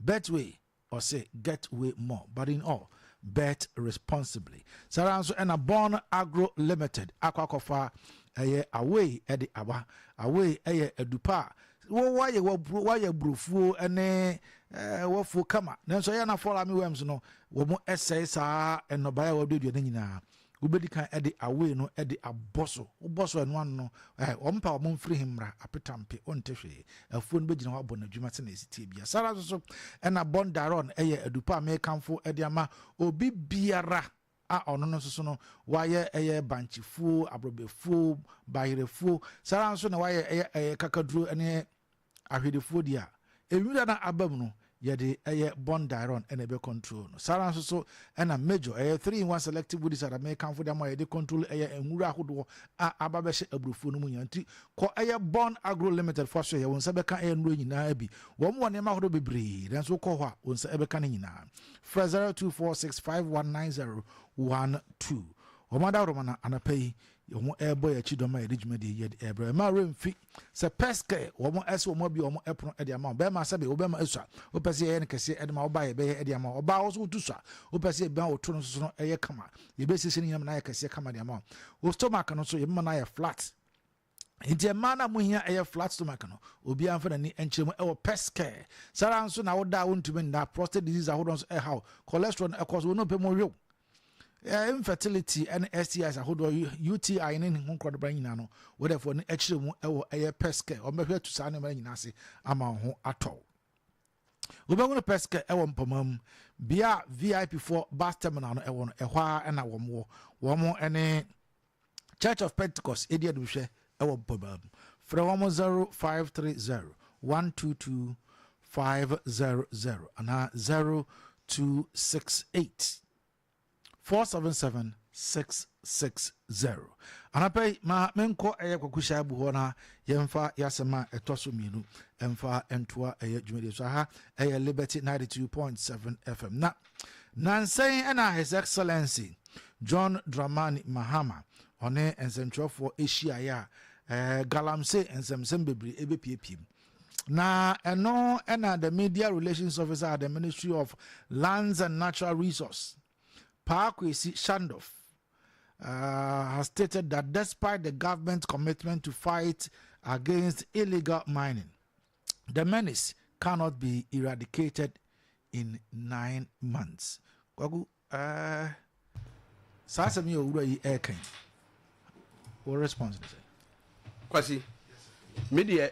Betway, ɔse get way more, but in all, bet responsibly. Saa ara nso ɛna Born Agro Limited akɔ akɔfa ɛyɛ away ɛde aba. Away ɛyɛ adupa a wɔayɛ wɔayɛ aburofuo ne wɔfuo kama nanso ɛyɛ na fall army worms no wɔn ɛsɛe saa nnɔbaeɛ a wɔaduadua no nyinaa. Wobɛdi kan de away no de abɔ so. Wobɔ so ɛno ano no wɔn mpa wɔn mfiri he mmra apetampe wonte hwee. Afuo no bɛgyina hɔ abɔ n'adwuma sɛnea ɛsi tie bia. Saa ara nso so ɛna Bondaron ɛyɛ adupa a mekamfo de ama obi biara a ɔno no nso so no wayɛ ɛyɛ bankyefuo, aborɔbɛfuo, bayerɛfuo, saa ara nso na wayɛ ɛyɛ ɛyɛ kakaduro ne ahwedefuo deɛ a, nwura no a aba mu no yɛde ɛyɛ Bondiron na ɛbɛ control no. Saa ara nso so ɛna Major ɛyɛ 3 in 1 selective weedicide a mekamfo de ama yɛde control ɛyɛ nwura ahodoɔ a aba bɛhyɛ aburofuo no mu nyinaa. Nti kɔ ɛyɛ Bon Agro Limited foɔ so yɛ wo nsa bɛka ɛyɛ nnuro nyinaa bi. Wɔn wɔ nneɛma ahodoɔ bebree nanso wokɔ hɔ a wo nsa ɛbɛka ne nyinaa. Frɛ 0246519012. Wɔn adaworoma na anɔpa yi wɔn ɛrebɔ yɛn akyi dɔm a yɛde dwumadie yi yɛde ɛrebrɛ. Mma werɛ mfi sɛ pɛskɛ wɔn ɛsɛ wɔn abue wɔn ɛpono ɛde ama wo. Bɛrima sɛbe wo bɛrima esua wopɛ sɛ yɛyɛ no kɛseɛ ɛde ma wo ba yɛbɛyɛ ɛde ama wo. Ɔbaa wo nso wotu sua wopɛ sɛ yɛbɛma wo to no nso so no ɛyɛ kama. Yɛbɛsiesie no nyinaa ma no ayɛ kɛseɛ kama de ama wo. Wo stomach no nso yɛbɛma no ayɛ flat. Nti mmaa no a mohia ɛyɛ flat stomach no, obiara mfa n'ani nkyerɛ mu ɛwɔ Pescare. Saa ara nso na woda a wontumi nna, prostate disease ahodoɔ nso ɛhaw, cholesterol no ɛkɔ so, wo nnompe mu wew, infertility ɛne STIs ahodoɔ, UTI ne ne ho nkorɔdobra nyinaa no, wodɛfoɔ no ɛkyerɛ mu ɛwɔ ɛyɛ Pescare. Wɔbɛhwɛ atu saa nneɛma no nyinaa ase ama wo ho atɔ wo. Wobɛhunu Pescare ɛwɔ Mpɔma mu, bea a VIP foɔ bus terminal no ɛwɔ no, ɛhɔ ara ɛna wɔn wɔ. Wɔn ɛne Church of Pentecost edi animhwɛ wɔ Mpɔbaa mu. Frɛ wɔn 0530 122 500 anaa 0268 477 660. Anapa yi, ma menkɔ ɛyɛ Kwaku Shaibu hɔ na yɛmfa yɛasɛm a ɛtɔ so mmienu mfa ntoa ɛyɛ dwumadie so. Aha ɛyɛ Liberty 92.7 FM. Na Nnansa yi na His Excellency John Dramani Mahama ɔne nsɛntwerɛfoɔ hyiaeɛ a galamsey nsɛmsɛm bebree ɛbɛpiepie mu. Na ɛno na the Media Relations Officer at the Ministry of Lands and Natural Resource, Paa Kwesi Schandorf, has stated that despite the government's commitment to fight against illegal mining, the menace cannot be eradicated in 9 months. Kwaku, saa asɛm yi a owura yi ɛreka yi, wɔ response ne sɛ? Kwasi, me deɛ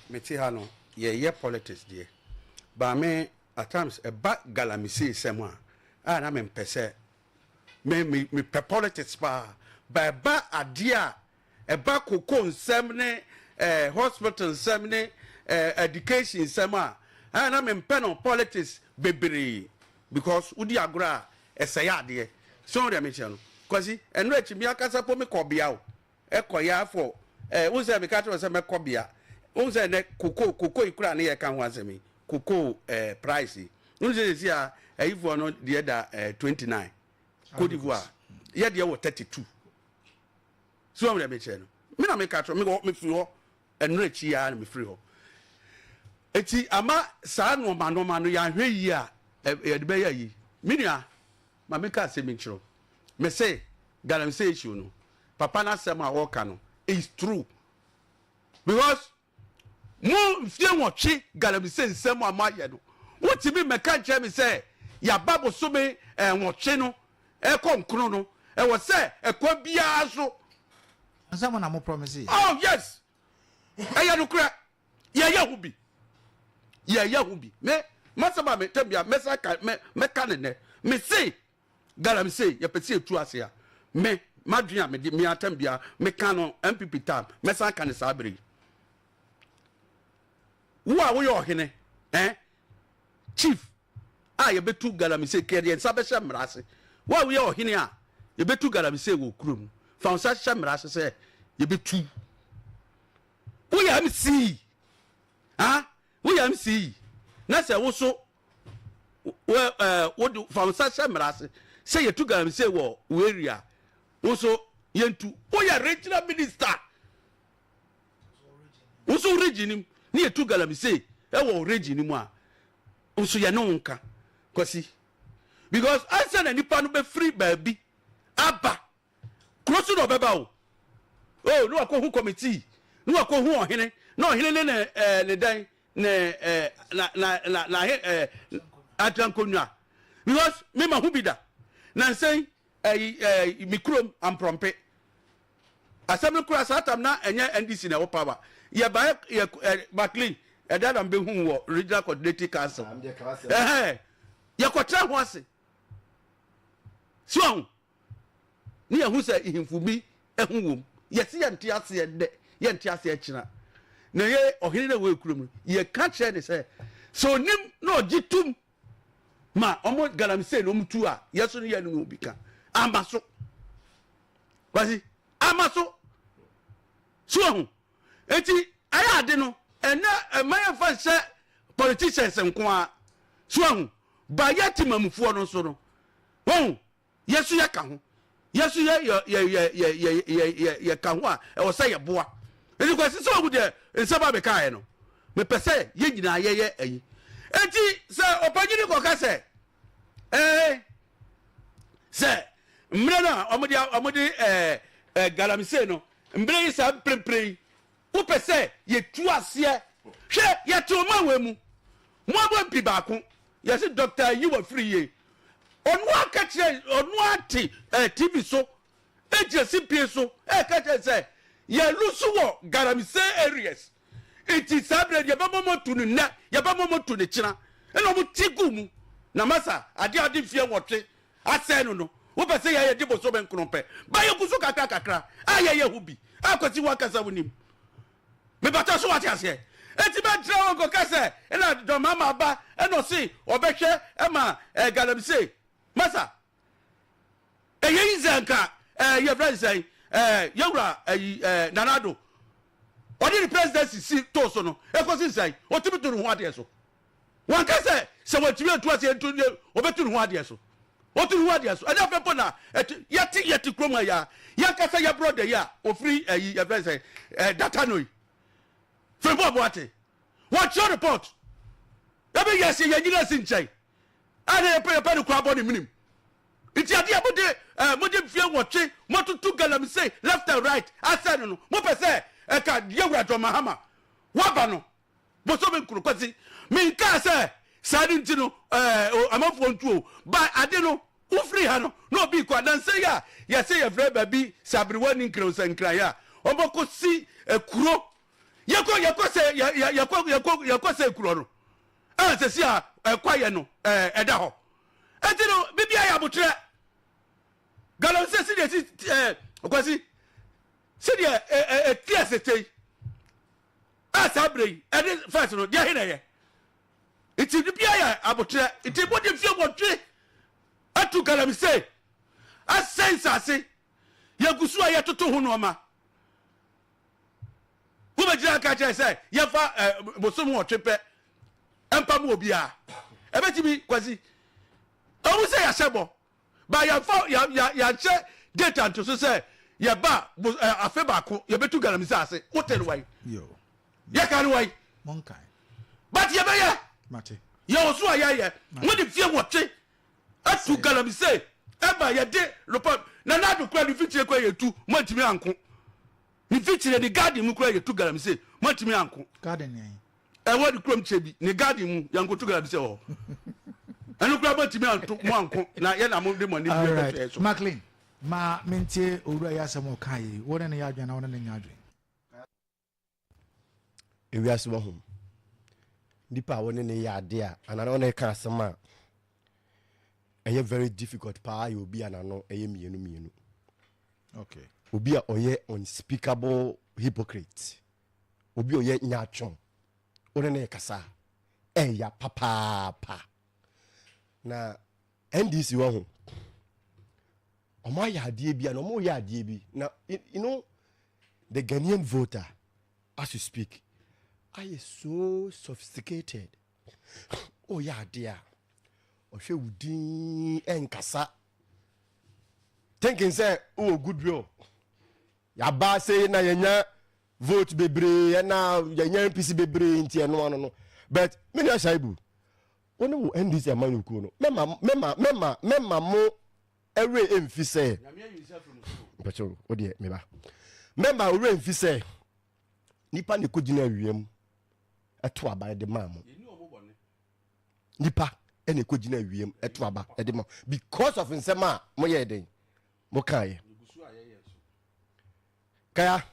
mete ha no, yɛyɛ politics deɛ, but me at times ɛba galamsey sɛm a na mempɛ sɛ me me mepɛ politics paa, but ɛba adeɛ a ɛba koko nsɛm ne hospital nsɛm ne education nsɛm a na mempɛ no politics bebree because wodi agorɔ a ɛsɛe adeɛ. So deɛ mekyerɛ no, Kwasi, ɛno akyi me akasa po mekɔ bea o, ɛkɔ yɛ afɔ wohu sɛ meka kyerɛ sɛ mɛkɔ bea. Wohu sɛ ɛnɛ koko yi koraa ne yɛka ho asɛm yi, koko price yi, wohu sɛ sɛsi a ayifoɔ no deɛ da 29, Cote d'Ivoire yɛ deɛ wɔ 32. So wɔn deɛ mekyerɛ no, me na meka kyerɛ me, mefiri hɔ ɛno akyi ya na mefiri hɔ. Eti ama saa nneɛma nneɛma no yɛahwɛ yie a yɛde bɛyɛ ayi. Me nua, ma meka asɛm nkyerɛ me se galamsey issue no, papa n'asɛm a ɔreka no is true because mo mfie 8 galamsey nsɛm a moayɛ no, wotumi mmɛka nkyerɛ me sɛ yɛaba bosome 8 no ɛkɔ nkono no, ɛwɔ sɛ ɛkwan biara so. Nsɛm na mo promise yɛ. Oh yes, ɛyɛ nokorɛ, yɛyɛ ho bi, yɛyɛ ho bi. Me masɛm a metɛm bia mɛsa ka mɛ mɛka ne nɛ, me se galamsey yɛpɛ sɛ yɛtu ase a, me madwene a mede me atɛm bia meka no NPP time, mɛsan ka ne saa bere yi. Wo a woyɛ ɔhene, eh, chief a yɛbɛtu galamsey, kɛ yɛn nsa bɛhyɛ mmara ase. Wo a woyɛ ɔhene a yɛbɛtu galamsey wɔ kuro mu, fa wo nsa hyɛ mmara ase sɛ yɛbɛtu. Woyɛ MC, ah, woyɛ MC, na sɛ wo so wo eh, wode fa wo nsa hyɛ mmara ase sɛ yɛtu galamsey wɔ wo area, wo nso yɛntu. Woyɛ regional minister. Wo nso wo region no mu ne yɛtu galamsey wɔ wo region no mu a, nso yɛne wo nka Kwasi. Because ansa na nipa no bɛfiri baabi aba kuro so na ɔbɛba o. Oh, ne wakɔhu committee, ne wakɔhu ɔhene, na ɔhene ne ne eh, ne dɛn ne eh, na na na na eh, atrankonnwa. Because me ma ho bi da. Na nsɛn Ɛyi ɛɛ me kurom amprɔmpe. Asɛm no koraa saa tam na ɛnyɛ NDC na ɛwɔ power. Yɛ ba yɛ ɛ Maclean ɛda na mbɛhu wɔ Regional Coordinating Council. Ɛhɛn yɛkɔtra ho ase. Si ɔho ne yɛhu sɛ ihemfo bi ɛho wom. Yɛsi yɛnte aseɛ nnɛ yɛnte aseɛ kyena. Na yɛ ɔhene na ɛwɔ kurom no yɛka kyerɛ ne sɛ sɛ onim na ɔgye tum ma ɔmo galamsey na ɔmo tu a yɛso no yɛ no obi ka ama so kwasi ama so so ɔho eti ayɛ ade no ɛnɛ ɛma yɛn fa nhyɛ politicians nko a so ɔho ba yɛ ti mamufoɔ no nso no wɔn. Yɛ nso yɛka ho. Yɛ nso yɛ yɛ yɛ yɛ yɛ yɛ yɛ yɛ yɛka ho a ɛwɔ sɛ yɛboa. Nti Kwasi sɛ ohu deɛ nsɛm a mekaeɛ no, mepɛ sɛ yɛn nyinaa yɛyɛ ayi. Enti sɛ ɔpanyin kɔka sɛ ɛɛ sɛ mmerɛ no a wɔde wɔde ɛɛ ɛɛ galamsey no mmerɛ yi saa mprempren yi Wopɛ sɛ yɛtu aseɛ? Hwɛ, yɛte ɔman wei mu. Moabɔ mpi baako. Yɛse Doctor ayi wafiri yie. Ɔno ara ka kyerɛ, ɔno ara te eh, TV so, gyina simpie so ɛka kyerɛ sɛ yɛlusu wɔ galamsey areas. Nti saa berɛ yɛbɛma mo atu no nnɛ, yɛbɛma mo atu no kyena. Ɛna ɔmo te gu mu. Na masa, adeɛ a ɔde mfeɛ nwɔtwe asɛe no no, wopɛ sɛ yɛyɛ de bosome nkron pɛ ba yɛgu so kakra kakra a yɛyɛ ho bi a Kwasi wankasa wonim mebata so wate aseɛ enti bɛntra hɔ nkɔka sɛ ɛna John Mahama aba ɛna ɔse ɔbɛhwɛ ɛma eh, galamsey masa ɛyɛ yi sɛ nka eh, yɛfrɛ ne sɛn eh, yɛwura ayi eh, Nana Addo ɔde ne presidency si too so no ɛkɔsi sɛn ɔtumi to ne ho adeɛ so Wanka sɛ, sɛ wantumi antu aseɛ nto deɛ ɔbɛtu ne ho adeɛ so. Ɔtu ne ho adeɛ so. Ɛnyɛ afei mpo na ɛte, yɛte, yɛte kurom ha yi ara. Yɛn ankasa yɛ brɔda yi a ɔfiri ayi, yɛfrɛ no sɛ, eh, Datano yi. Frimpong Boateng. Wɔkyerɛ report. Ebe yɛ sɛ yɛnyina asi nkyɛn. A na yɛpɛ yɛpɛ no koraa bɔ ne menim. Nti adeɛ a mode, eh, mode mfie nwɔtwe moatutu galamsey left and right asɛe no no, mopɛ sɛ ɛka Yɛwura John Mahama waba no. Bosome nkron, Kwasi, menkaa sɛ saa no nti no ɛɛ amanfoɔ ntu o, ba ade no wofiri ha no na obi kɔ adansa yi a yɛsɛ yɛfrɛ baabi sɛ aberewa ni nkran sɛ nkran a wɔbɛkɔ si kuro yɛkɔ yɛkɔ sɛ yɛkɔ yɛkɔ yɛkɔ sɛ kuro no a sɛ si a ɛkwa yɛ no ɛɛ ɛda hɔ eti no bibi ayɛ abotrɛ galamsey si deɛ si ɛɛ Kwasi si deɛ ɛɛ ɛti asete yi. A saa berɛ yi ɛne first no deɛ he na ɛyɛ? Nti bibia yɛ aboterɛ. Nti mode mfie nwɔtwe atu galamsey asɛe nsase, yɛgu so a yɛtoto ho nnoɔma. Wobɛgyina aka kyerɛ sɛ yɛmfa eh, bosom nwɔtwe pɛ mpa mu obiara? Ɛbɛtumi Kwasi? Ɛwom sɛ yɛahyɛ bɔ Ba yɛnfa yɛ yɛ yɛnhyɛ date anto so sɛ yɛba bo ɛ afe baako yɛbɛtu galamsey ase. Wote no wai? Yɛka no wai? But yɛbɛyɛ. Yɛwɔ so a yɛyɛ. Mode fie wɔtwe atu galamsey ɛma yɛde report. Nana Addo kura ne mfikyire kura yɛtu moantumi anko. Ne mfikyire ne garden mu kura yɛtu galamsey moantumi anko. Garden yɛn. Ɛwɔ ne kurom kyɛ bi, ne garden mu, yɛnkoto galamsey wɔ hɔ. Ɛno koraa moantumi anto, moanko, na yɛ na mode mo ani bue bɛto yɛn so. Maclean, ma mentie owura yi asɛm a ɔkaeɛ yi. Wo ne no yɛ adwene anaa wo ne no nyɛ adwene? Ewiase wahum. Nipa a wo ne no yɛ ade a anaa wo ne no ka asɛm a ɛyɛ very difficult paa yɛ obi a n'ano ɛyɛ mmienu mmienu. Okay. Obi a ɔyɛ unspeakable hypocrite. Obi a ɔyɛ nyaatwom. Wo ne no rekasa a, ɛya papaapa. Na NDC wɔ ho. Ɔmo ayɛ adeɛ bi a na ɔmo yɛ adeɛ bi na you know the Ghanaian voter as you speak ayɛ so sophisticated. Ɔyɛ adeɛ a ɔhwɛ wo din ɛnkasa thinking sɛ wowɔ goodwill. Yaba sei na yɛnya vote bebree ɛna yɛnya NPC bebree nti ɛno ano no, but me nua Shaibu, wo ne wo NDC amanyɔkuo no, mɛma mɛma mɛma mɛma mo ɛwerɛ ɛmfi sɛ mpɛkyɛw wo deɛ meba mɛma wo werɛ mfi sɛ nipa ne kɔgyina awia ɛto aba de maa mo. Nipa ɛna ɛkɔgyina awia ɛto aba de ma because of nsɛm a moyɛɛ den mokaeɛ. Kaya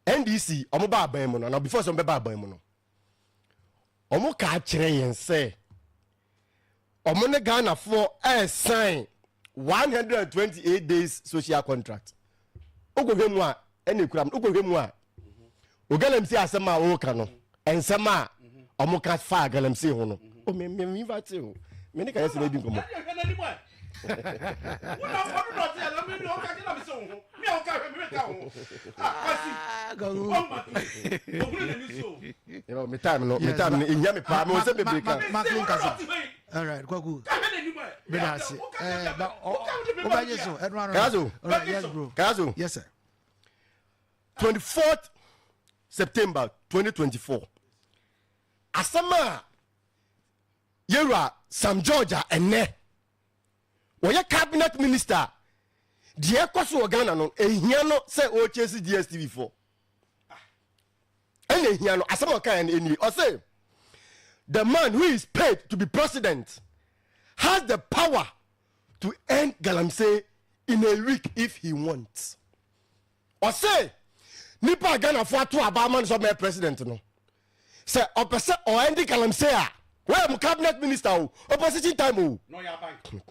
NDC ɔmo ba aban mu no na before sɛ ɔmo bɛba aban mu no, ɔmo ka kyerɛ yɛn sɛ ɔmo ne Ghanafoɔ ɛɛsign 128 days social contract. Wokɔhwɛ mu a ɛna ekura mu, wokɔhwɛ mu a o galamsey asɛm a wɔka no, nsɛm a ɔmo ka fa galamsey ho no, o mi mi mi invite o mi ne ka yɛ sɛ n'edi nkɔmɔ. Ɛhwɛ n'anim ɛ wona ɔno na ɔte yɛ mi ɔka kyerɛ mi sɛ wo ho mi a ɔka hwɛ mi ka wo ho ah Kwasi ɔma ohunu n'ani so. You me time no, me time no ehia me paa, me wɔ sɛ bebree ka. Maclean kasa. All right, Kwaku. Meda ase. Ba wobɛgye so ɛno ano. Kazo. All right, yes bro. Kazo. Yes sir. 24th September 2024, asɛm a yɛwura Sam George a ɛnɛ wɔyɛ cabinet minister deɛ ɛkɔ so wɔ Ghana no, ehia no sɛ ɔrekyɛ DSTV foɔ ɛna ehia no. Asɛm a ɔka yɛn no nie, ɔsɛ the man who is paid to be president has the power to end galamsey in a week if he wants. Ɔsɛ nipa a Ghanafoɔ ato aba ama no sɛ ɔbɛyɛ president no, sɛ ɔpɛ sɛ ɔend galamsey a, wɔyɛ mo cabinet minister o, opposition time o. Na ɔyɛ aban.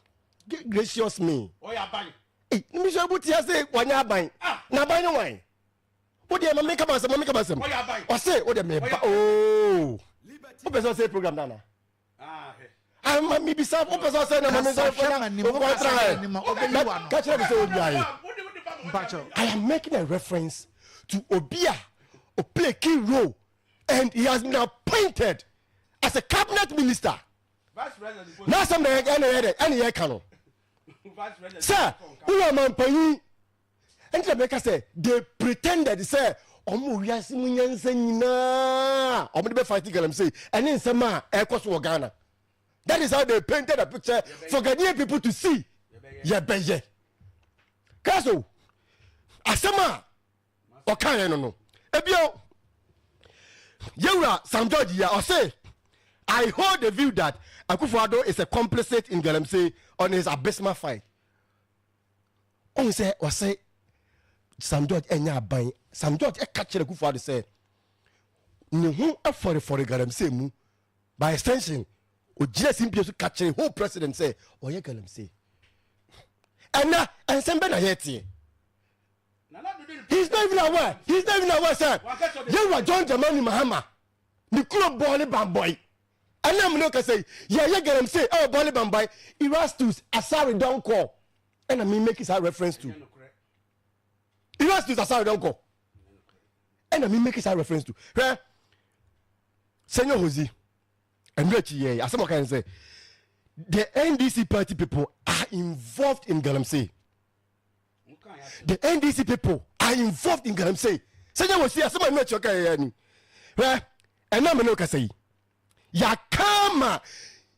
Gracious me. Ɔyɛ aban. Ei, nisɛ bu tia sɛ wɔnyɛ aban. Ah. Na aban ne wan? Wo deɛ ma meka ma asɛm, ma meka ma asɛm. Ɔyɛ aban. Ɔse wo deɛ meba. Ɔyɛ- Ooo, wopɛ sɛ ɔsɛ program dana? Ah hɛ. Ama mibisa, wopɛ sɛ ɔsɛ na ma me Kasa nsa hwɛ m'anim, wokasa hwɛ m'anim a, ɔbɛyi w'ano. ka kyerɛ me sɛ ɔnyae. Mpakyɛw. I am making a reference to obi a o play key role and he has been appointed as a cabinet minister. Vice president po. N'asɛm na yɛ ɛna yɛ dɛ ɛna yɛ ka no. Vice president. Sɛ wowɔ ɔmampanyin nti na mɛka sɛ they pretended sɛ ɔmo wiase mu nyansa nyinaa ɔmo de bɛ fight galamsey ɛne nsɛm a ɛkɔ so wɔ Ghana. That is how they painted a picture for Ghanaian people to see. Yɛbɛyɛ kaso asɛm a ɔka yɛn no ebio, yɛwura Sam George yi a ɔse, "I hold the view that Akufo-Addo is a complicit in galamsey on his abysmal fight." Ɔn sɛ ɔsɛ Sam George ɛnyɛ aban. Sam George ɛka kyerɛ Akufo-Addo sɛ ne ho afɔrefɔre galamsey mu. By extension, ogyina simpie so ka kyerɛ whole president sɛ ɔyɛ galamsey. Ɛnɛ ɛnsɛm bɛ na yɛteɛ. He's not even aware, he's not even aware sɛ yɛwura John Dramani Mahama ne kuro Bɔɔle Bambɔi, ɛnna mu ne kasa yi, yɛyɛ galamsey ɛwɔ Bɔɔle Bambɔi. Erastus Asare Donkor ɛna mi make that reference to. Erastus Asare Donkor ɛna mi make that reference to. Hwɛ, Senyo Hosi ɛnu akyi yɛ asɛm ɔka yɛn sɛ the NDC party people are involved in galamsey. The NDC people are involved in galamsey. Senyo Hosi asɛm a ɛnu akyi ɔka yɛ ni. Hwɛ, ɛna mi ne kasa yi, yakama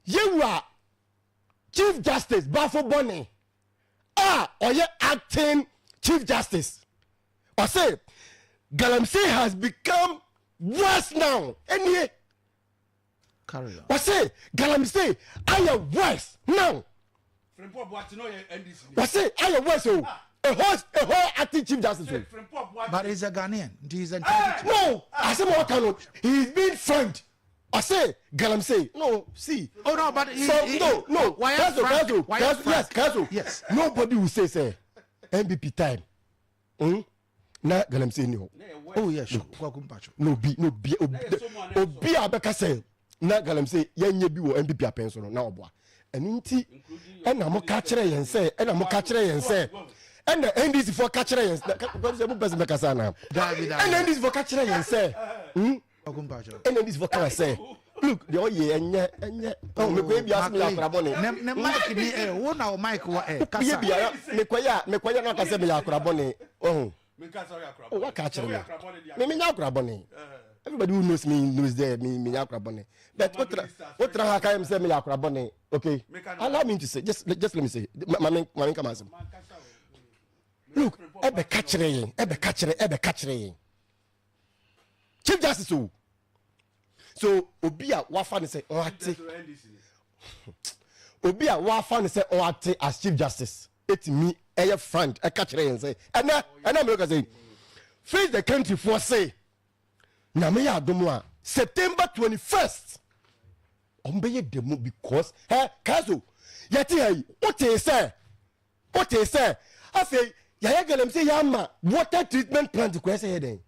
yewura Chief Justice Bafo Bɔne a ɔyɛ acting Chief Justice, ɔsɛ galamsey has become worse now. Ɛnie. Carry on. Wɔse galamsey ayɛ worse now. Frimpong Boateng no yɛ NDC ni. Wɔse ayɛ worse o, a whole acting Chief Justice o. Frimpong Boateng. But he's a Ghanaian. He's entitled to. No, asɛm a ɔka no, he is being frank. Ɔse galamsey no, see. Oh no, but he, So he, no. Why Kaso. frank? Kaso. Why Kaso, yes. frank? Kaso. Yes. Nobody will say NPP time. Na galamsey ni hɔ. Oh yeah, sure. Kwaku Mpacho. Na obi na obi obi obi a bɛka sɛ na galamsey yɛnyɛ bi wɔ NPP apɛn so no na ɔboa. Ɛno nti ɛna mo ka kyerɛ yɛn sɛ, ɛna mo ka kyerɛ yɛn sɛ, ɛna NDC foɔ ka kyerɛ yɛn sɛ, sɛ mo pɛ sɛ mɛkasa anaa? Ɛna NDC foɔ ka kyerɛ yɛn sɛ, Ɛna NDC foɔ ka sɛ, look, deɛ ɔyɛ ɛnyɛ ɛnyɛ ɔn mekɔ ebi ase meyɛ akora bɔne. Ne mic ni ɛ wo na o mic wɔ ɛ kasa. Yɛ biara mekɔ yɛ a mekɔ yɛ na ɔka sɛ meyɛ akora bɔne ɔho. O waka akyerɛ me me menya akora bɔne. Everybody who knows me knows there me menya akora bɔne. But wotra wotra ha ka yɛ me sɛ meyɛ akora bɔne. Okay, allow me to say, just let me say, ma me ma me nka m'asɛm. Look, ɛbɛka kyerɛ yɛn, ɛbɛka kyerɛ ɛbɛka kyerɛ yɛn. Chief Justice o. So obi a wafa ne sɛ ɔate, obi a wafa ne sɛ ɔate as Chief Justice etimi ɛyɛ frank ɛka kyerɛ yɛn sɛ ɛnɛ ɛnɛ mmerɛ kasa yi face the country foɔ se Nyame yɛ adom a September 21st ɔmo bɛyɛ demo because ɛ kaso yɛte ha yi wotee sɛ wotee sɛ afei yɛayɛ galamsey yɛ ama water treatment plant kɔ ɛsɛ yɛ dɛn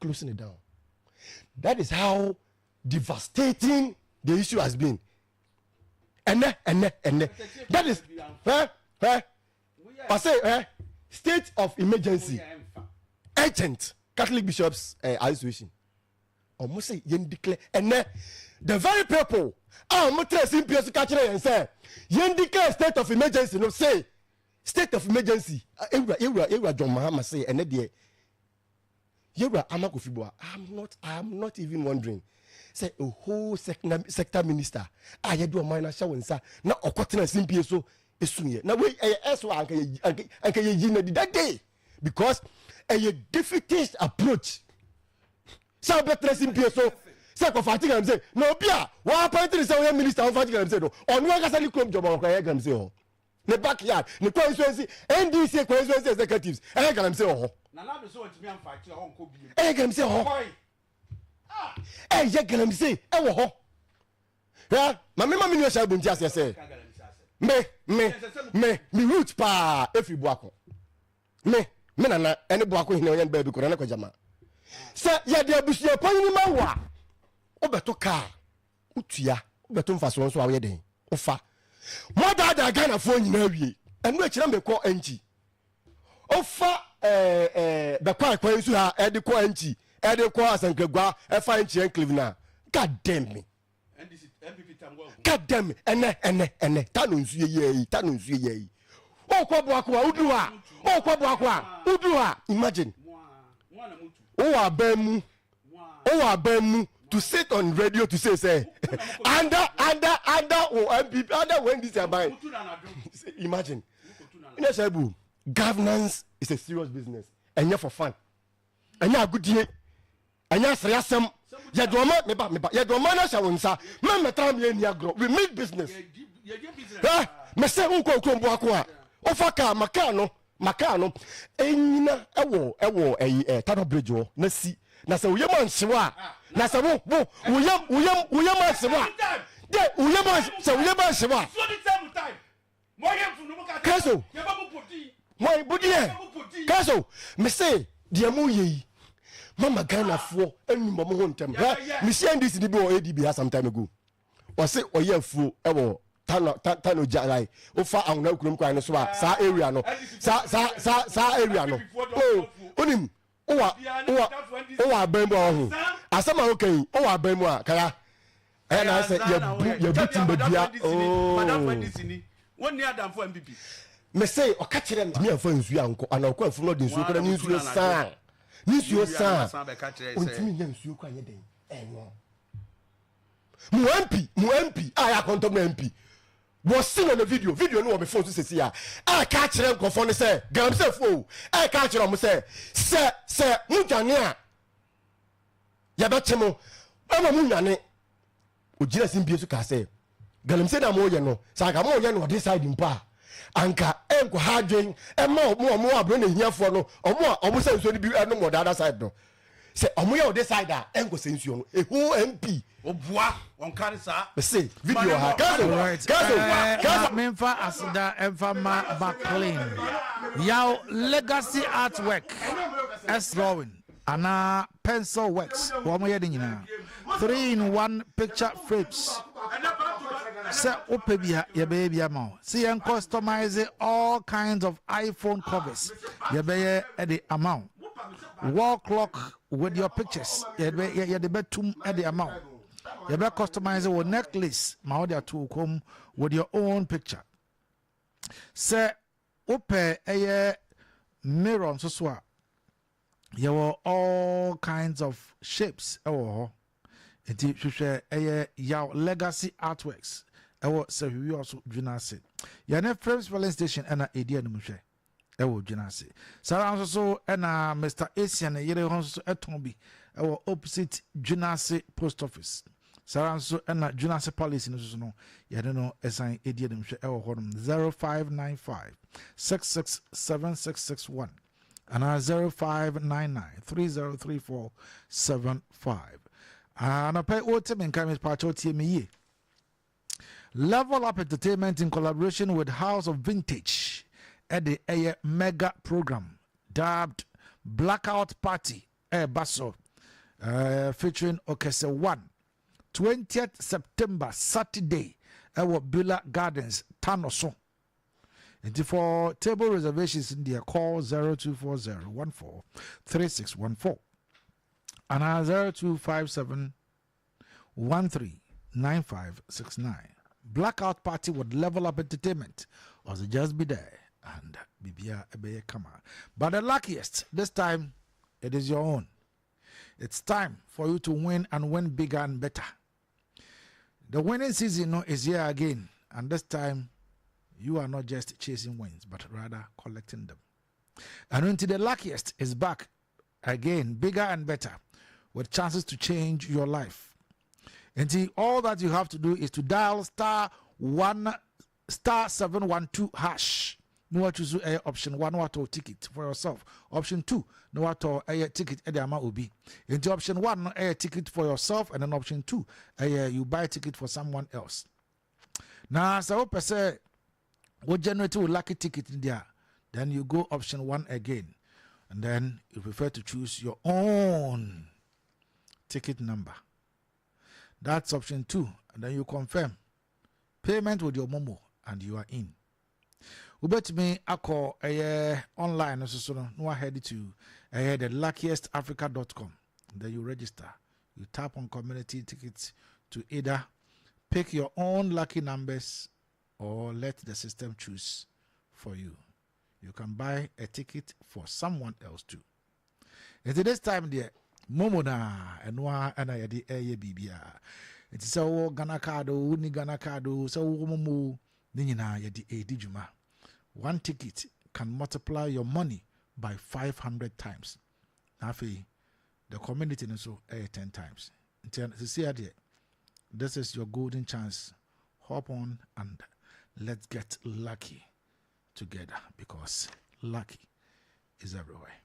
closing it down. That is how devastating the issue has been. Ɛnɛ ɛnɛ ɛnɛ that is ɛ ɛ ɔsɛ ɛ state of emergency urgent. Catholic Bishops Association ɔmo sɛ yɛn declare ɛnɛ, the very people a ɔmo tẹ̀lé sí mpie so ka kyerɛ yɛn sɛ yɛn declare state of emergency no say state of emergency. Ewura ewura ewura John Mahama say ɛnɛ deɛ yewura Ama Kofi Boa, I'm not even wondering sɛ a whole sector minister a yɛde ɔman no ahyɛ wɔn nsa na ɔkɔtena simpie so esu yɛ na wei ɛyɛ ɛso anka yɛ anka yɛ yi na di that day because ɛyɛ defeatist approach sɛ ɔbɛtena simpie so sɛ kɔfa ati galamsey na obi a wɔapɔnti sɛ ɔyɛ minister ɔfa ati galamsey no, ɔno ankasa ne kurom jɔbɔ ɔkɔ ɛyɛ galamsey hɔ, ne backyard, ne constituency, NDC constituency executives ɛyɛ galamsey wɔ hɔ, ɛyɛ galamsey wɔ hɔ, ɛyɛ galamsey ɛwɔ hɔ. Hwɛ, maame ma mi nua hyɛ abonti aseɛ sɛ me root paa efiri Buako. Me nana ɛne Buako hene ɔyɛ no baabi kɔ nana kɔgyama sɛ yɛde abusua panyin ma wo a wobɛto kaa wotua wobɛto mfasoɔ nso a woyɛ den wofa moadaadaa Ghanafoɔ nyinaa wie. Ɛno akyirɛ mekɔ ɛnkyi wofa ɛɛ bɛkɔ akwan nso ha ɛde kɔ ɛnkyi ɛde kɔ Asankragua ɛfa ɛnkyi enclave na god damn me, god damn me. Ɛnɛ ɛnɛ ɛnɛ Tano nsuo yɛ yi, Tano nsuo yɛ yi, ɔkɔ Boako a woduru a ɔkɔ Boako a woduru a, imagine wowɔ aban mu, wowɔ aban mu to sit on radio to say say under wo NPP, under wo NDC aban. Imagine ɛnɛ sɛ bu governance is a serious business, ɛnyɛ for fun, ɛnyɛ agodie, ɛnyɛ asere asɛm. Yɛde ɔma meba meba yɛde ɔma no ahyɛ wo nsa mɛmɛtra me ani agorɔ. We mean business. Ɛ mɛsɛ wokɔ kurom Boako a wofa kaa ma kaa no ma kaa no ɛnyina ɛwɔ ɛyi ɛ Tano Bridge hɔ na si na sɛ woyam anhyew a na sɛ wo wo woyam woyam woyam anhyew a de woyam sɛ woyam anhyew a kɛso wɔn budiɛ kɛso mese deɛ mo yɛ yi mama Ghanafoɔ enum wɔn ho ntɛm. Hɛ, mesi NDC ni bi wɔ ADB ha some time ago, ɔse ɔyɛ afuo ɛwɔ Tano Tano gya like wofa Ahona kurom kwan no so a saa area no saa area no o onim wowɔ aban mu a ɔho asɛm a woka yi wowɔ aban mu a kaya ɛyɛ na sɛ yɛbu timbadua ooo. Mese ɔka kyerɛ me amfa nsuo ankɔ ana ɔkɔ afuo no ɔde nsuo kora ne nsuo saa ne nsuo saa ɔntumi nya nsuo kora nyɛ den ɛnwɔ mo MP, mo MP a yɛ akɔntɔm no MP wɔsi no no video no wɔ me phone so sisi a ɛka kyerɛ nkurɔfoɔ no sɛ galamseyfoɔ o, ɛka kyerɛ ɔmo sɛ mo dwane a yɛbɛkye mo ɛma mo nwane. Ogyina simpie so kaa sɛ galamsey na moyɛ no sɛ anka moyɛ no ɔde side mpo a anka ɛnkɔ ha adwen ɛma ɔmo ɔmo aburo na ehiafoɔ no ɔmo a ɔmo sɛ nsuo no bi ɛnom wɔ the other side no sɛ ɔmo yɛ ɔde side a ɛnkɔ sɛ nsuo no ehu MP. Obua ɔnka ne saa. Mese video ha kaso kaso kaso. Memfa aseda ɛmfa ma Maclean Yaw Legacy Artwork. S drawing anaa pencil works, wɔn yɛ de nyinaa. 3 in 1 picture frames, sɛ wopɛ bi a, yɛbɛyɛ bi ama wo. Sɛ yɛn customize all kinds of iPhone covers, yɛbɛyɛ de ama wo. Wall clock with your pictures, yɛde bɛtum de ama wo. Yɛbɛ customize wo necklace ma wode ato wo kɔn with your own picture. Sɛ wopɛ ɛyɛ mirror nso so a, yɛwɔ all kinds of shapes ɛwɔ hɔ. Nti hwehwɛ ɛyɛ Yaw Legacy Artworks ɛwɔ Sɛhwiwi ɔso dwena ase, yɛne Frames Filling Station ɛna ɛdi anim hwɛ ɛwɔ dwena ase. Saa nso so ɛna Mr Asian yere hɔ nso so ɛtɔn bi ɛwɔ opposite dwena ase post office. Saa nso ɛna dwena ase palace no nso so no, yɛne no ɛsan ɛdi anim hwɛ ɛwɔ hɔnom. 0595 667661 anaa 0599 303475. Anɔpɛ wote me nka, mepakyɛw tie me yie. Level Up Entertainment in collaboration with House of Vintage ɛde ɛyɛ mega program dubbed Blackout Party ɛɛba so, featuring Okese 1, 20th September, Saturday, ɛwɔ Bula Gardens, Tano so. Nti for table reservations in there, call 0240 14 3614 anaa 0257 139569. Blackout Party with Level Up Entertainment, or just be there and bibia ɛbɛyɛ kama. But the luckiest this time, it is your own. It's time for you to win and win bigger and better. The winning season, no, is here again, and this time you are not just chasing wins but rather collecting them. And until the luckiest is back again, bigger and better, with chances to change your life. And all that you have to do is to dial *1 *712# na wachoose ɛyɛ option one na watɔ ticket for yourself, option two na watɔ ɛyɛ ticket ɛde ama obi. Nti option one no ɛyɛ ticket for yourself, and then option two ɛyɛ you buy ticket for someone else. Na sɛ wopɛ sɛ wo generate wo lucky ticket in there, then you go option one again, and then you prefer to choose your own ticket number. That's option two, and then you confirm payment with your MoMo and you are in. Wobɛtumi akɔ ɛyɛ online no so no na wahead to ɛyɛ the luckiestafrica.com. Then you register, you tap on community tickets to either pick your own lucky numbers or let the system choose for you. You can buy a ticket for someone else too. Nti this time deɛ, MoMo na ɛno a ɛna yɛde ɛyɛ biribiara. Nti sɛ wowɔ Ghana Card o, wonni Ghana Card o, sɛ wowɔ MoMo, ne nyinaa yɛde ɛredi dwuma. One ticket can multiply your money by 500 times. Na afei the community no nso ɛyɛ 10 times. Nti sisi adeɛ, this is your golden chance. Hop on and let's get lucky together, because lucky is everywhere.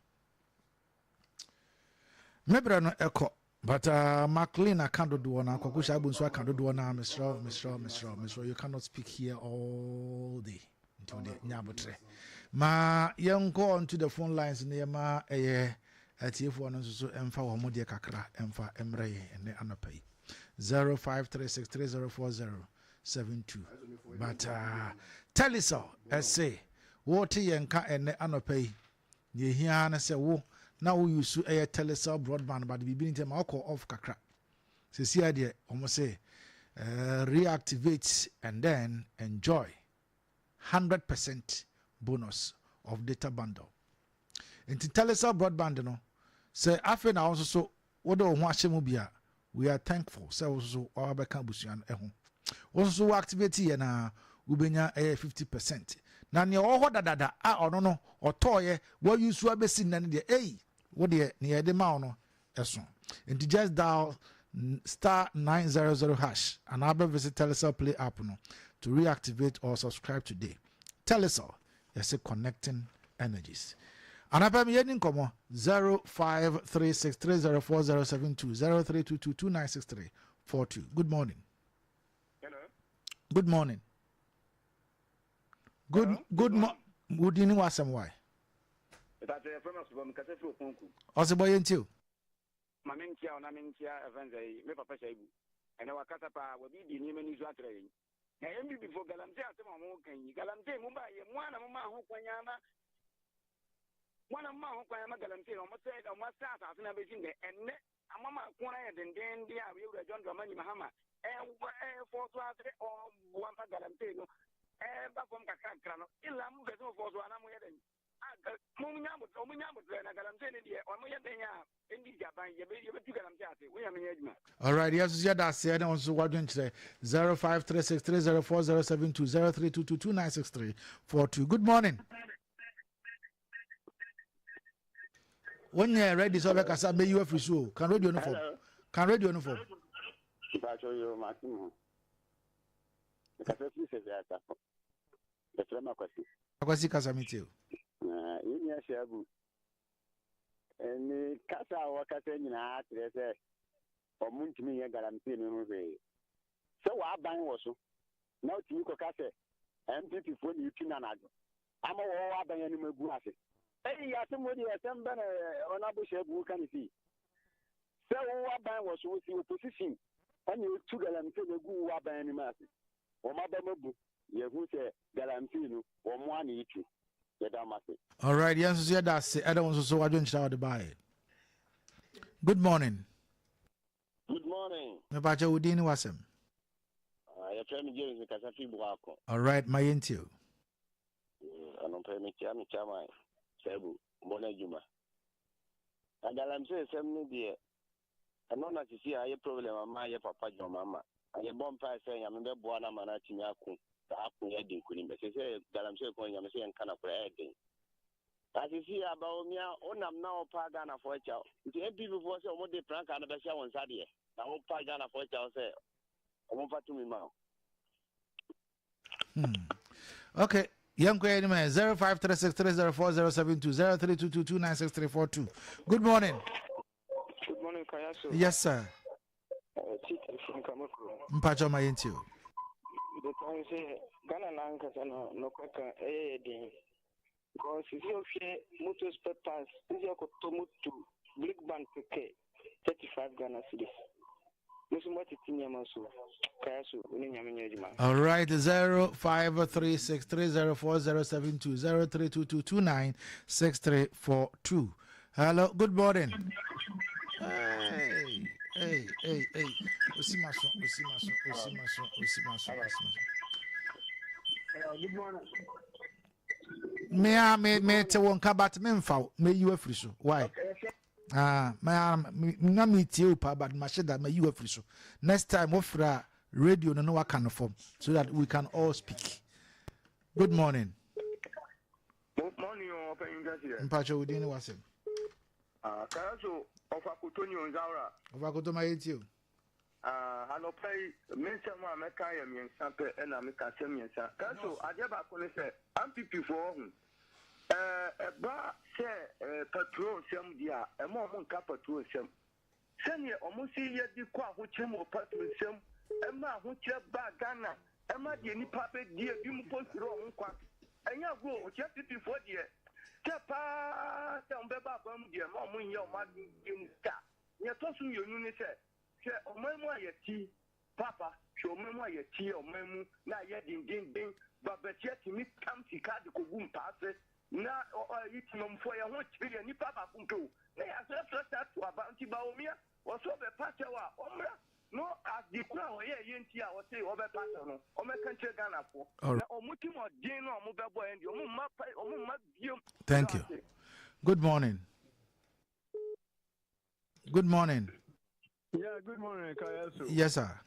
Mebrɛ no ɛkɔ, but McLean aka dodoɔ no, Akwaku Hyɛ nso aka dodoɔ no. Mesrɛ, mesrɛ, mesrɛ, mesrɛ, you cannot speak here all day. Nti wode nya abotrɛ ma yɛnkɔ onto the phone lines no, yɛma ɛyɛ atiefoɔ no nso so ɛmfa wɔn mo deɛ kakra ɛmfa mmerɛ yɛ ɛnɛ anɔpa yi. 0536304072. But Telecel ɛse wɔte yɛn ka ɛnɛ anɔpa yi, deɛ ehia ne sɛ wo na wo use ɛyɛ Telecel broadband, but biribi ne ntɛm akɔ off kakra. Sisi adeɛ, wɔn sɛ reactivate and then enjoy 100% bonus of data bundle. Nti Telecel broadband no, sɛ afei na wɔn nso so wode wo ho ahyɛ mu bi a, we are thankful sɛ wo nso so wabɛka abusua no ho. Wo nso so wo activate yɛ na wobɛnya ɛyɛ 50%. Na nea ɔwɔ hɔ dadada a ɔno no ɔtɔɔyɛ wayi so abɛsi nnɛ no deɛ, ei, wo deɛ nea yɛde ma wo no ɛso. Nti just dial *900# and abɛ visit Telecel Play app no to reactivate or subscribe today. Telecel, yɛsɛ connecting energies. Anapa mi yɛni nkɔmmɔ. 0536304072, 0322296342. Good morning. Hello. Good morning. Good Hello? Good mo wodi ne wasɛm wae. Mepakyɛ yɛfrɛ me Ɔsebɔ, mekasa firi Okonku. Ɔsebɔ yɛntie o. Ma menkyea wo na menkyea ɛfɛn sɛ yi, me papa Shaibu. Ɛnɛ wakasa paa, wabiebie nneɛma ani so akyerɛ yɛn. Na NPP foɔ galamsey asɛm a wɔn ka yi, galamsey mo baa yɛ, mo ara na mo maa ho kwan ama, mo ara na mo maa ho kwan ama galamsey na wɔn sɛ, wɔn asɛ asase no abɛsi nnɛ. Ɛnɛ amama ko no ayɛ dendenden a yɛwura John Dramani Mahama ɛfɔ so ara sɛ ɔboa ma galamsey no ɛba fam kakrakra no, ila mo pɛ sɛ mo fɔ so anaa mo yɛ dɛn? Monya aboterɛ, wɔn nya aboterɛ na galamsey no deɛ wɔn yɛ dɛn a NDC aban yɛbɛ yɛbɛtu galamsey ase, wo nyame nyɛ adwuma. Alright, yɛn nso yɛda aseɛ ne wo nso w'adwenkyerɛ 0536304072 0322296342. Good morning. Wonyɛ ready sɛ ɔbɛkasa mɛyi wafiri so o. Kan radio no fam. Kan radio no fam. Mpatsɔ yo mate mo. Mekasa firi sɛ asafo. Yɛfrɛ me Akwasi. Akwasi kasa me tie o. Yɛn nua Shaibu, ne kasa a ɔkasa nyinaa kyerɛ sɛ wɔn ntumi nyɛ galamsey no ho hwee. Sɛ w'aban wɔ so na wotumi kɔka sɛ NPP foɔ na etu no anadwo ama wɔwɔ aban anim agu ase. Eyi asɛm wei deɛ asɛm bɛ na Honourable Shaibu woka ne sei? Sɛ wo aban wɔ so wosi opposition ɛna etu galamsey no egu wo aban anim ase. Wɔn abam abu. Yɛhu sɛ galamsey no wɔn ara na etu. Yɛda mo ase. Alright, yɛn nso so yɛda ase ɛna wo nso so wadwenkyerɛ a wɔde baeɛ. Good morning. Good morning. Mepakyɛ wo din ne w'asɛm. Uh, yɛfrɛ me James mekasa fi Boako. Alright, ma yɛntie o. Anɔpa yi mekyia me chairman Saibu bɔ no adwuma. Na galamsey sɛm no deɛ Ɛno na sisi a ayɛ problem ama yɛ papa John Mahama. Na yɛbɔ mpae sɛ Nyame bɛboa no ama no atumi ako saa ako yi adi nkunim. Ɛsɛ sɛ galamsey ko Nyame sɛ yɛnka nokorɛ ɛyɛ den. Na sisi a Bawumia wonam na wopa Ghanafoɔ kyɛw. Nti NPP foɔ sɛ wɔn de frankaa no bɛhyɛ wo nsa deɛ na wopa Ghanafoɔ kyɛw sɛ wɔn mfa tumi ma wo. Okay. Yɛnkɔ yɛn anim ɛ 0536304072 0322296342. Good morning. Good morning, Kayaso. Yes, sir. Titi from Kamako. Mpacho ma yɛntie o. The time sɛ Ghana na ankasa no nɔkwa ka ɛyɛ yɛ den. Because sisi ɔhwɛ motor spare parts, sisi ɔkɔtɔ moto brake band kɛkɛ 35 Ghana cedis. Mo nso moatete nneɛma so. Kayaso, wo ne Nyame nyɛ adwuma. Alright, 0536304072 0322296342. Hello, good morning. Hey, hey, hey, hey. Osimaso, Osimaso, Osimaso, Osimaso, Osimaso. Good morning. Me a me me te wo nka but me mfa wo me yi afiri so. Why? Ah, me a me na me tie wo pa but ma hyɛ da me yi afiri so. Next time wo fra radio no no waka no fam so that we can all speak. Good morning. Morning o, ɔpanyin kɛseɛ. Mpakyɛ wo din ne w'asɛm. Ah, kaya so ɔfa koto ni o nzawura. Ɔfa koto ma yɛntie o. Ah, anɔpa yi, me nsɛm a mɛka yɛ mmiɛnsa pɛ ɛna meka asɛm mmiɛnsa. Kaya so adeɛ baako ne sɛ, MPP foɔ ɔho, ɛɛ ɛba sɛ ɛɛ patrol nsɛm deɛ a, ɛma ɔmo nka patrol nsɛm. Sɛdeɛ wɔn se yɛde kɔ ahokyerɛ mu wɔ Petro nsam, ɛma ahokyerɛ baa Ghana, ɛma deɛ nnipa bɛdi, ebinom mpo hwere wɔn nkwa. Ɛnyɛ agorɔ o, kyerɛ PP foɔ deɛ, sɛ paa sɛ wɔn bɛba aban mu deɛ, mma wɔn nyɛ wɔn adwene biom da. Nea ɛtɔ so mmienu ne sɛ, hwɛ ɔman mu a yɛte yi, Paapa, hwɛ ɔman mu a yɛte yi, ɔman mu na ayɛ dendenden, babasia tumi tam sika de kɔgu mpaase, Na ɔyi temammufoɔ yɛn ho kyere yɛn nipa baako mpo o na yɛasrɛsrɛ saa to aba nti Bawumia ɔse ɔbɛpa kyɛw a ɔmmra no ade koro a ɔyɛɛ yɛ nti a ɔse ɔbɛpa kyɛw no ɔmmɛka nkyerɛ Ghanafoɔ na ɔmo ti mɔden no a ɔmo bɛbɔ yɛn deɛ ɔmo mma pa ɔmo mma biom. Thank you. Good morning. Good morning. Yeah, good morning, Kayasu. Yes, sir.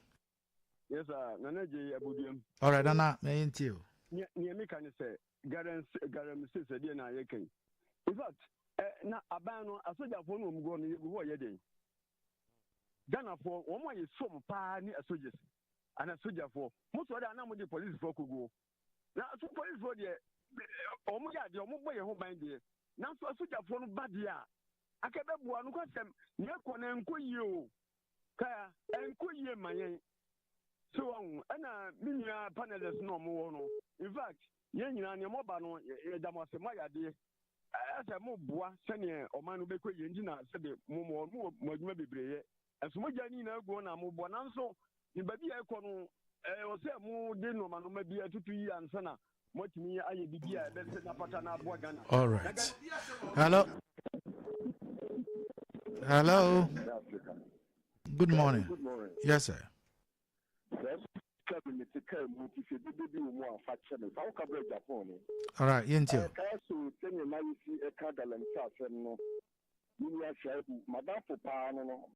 Yes, sir. Nana J. Abuduam. All right, Nana, may you. Nea meka ne sɛ galamsey sɛ deɛ na yɛka yi. In fact, eh, na aban no asogyafoɔ no wɔn guɔ no yɛgu hɔ yɛ den. Ghanafoɔ wɔn a yɛsom paa ne asogyes ana sogyafoɔ. Mo sɔre a na mo de polisifoɔ kɔguo. Na so polisifoɔ deɛ wɔn yɛ adeɛ wɔn bɔ yɛn ho ban deɛ. Nanso asogyafoɔ no ba deɛ a aka bɛboa no kwasɛm nea ɛkɔ no ɛnkɔ yie o. Kaya ɛnkɔ yie ma yɛn. So wahu ɛna me nua panelists no ɔmo wɔ no in fact yɛn nyinaa nea moaba no yɛda mo ase moayɛ adeɛ. Ɛyɛ sɛ moboa sɛdeɛ ɔman no bɛkɔ yie nti na sɛbe mo mo mowɔ mo adwuma bebree yɛ. Ɛnso mogya ne nyinaa gu hɔ na moboa. Nanso ne baabi a ɛkɔ no, ɛwɔ sɛ mode nnoɔma nnoɔma bi atutu yie ansa na moatumi ayɛ biribi a ɛbɛsɛ na afata na aboa Ghana. All right. Hello. Hello. Good morning. Good morning. Yes, sir. Sɛ bi mete kaa mu nti sɛ dede bi wɔ mu a fa kyɛ me. Fa wo ka brɛ Japan ni. All right, yɛntie o. Ɛkae so sɛnea na yɛsi ɛka galamsey asɛm no. Me nua Shaibu, m'adamfo paa no no.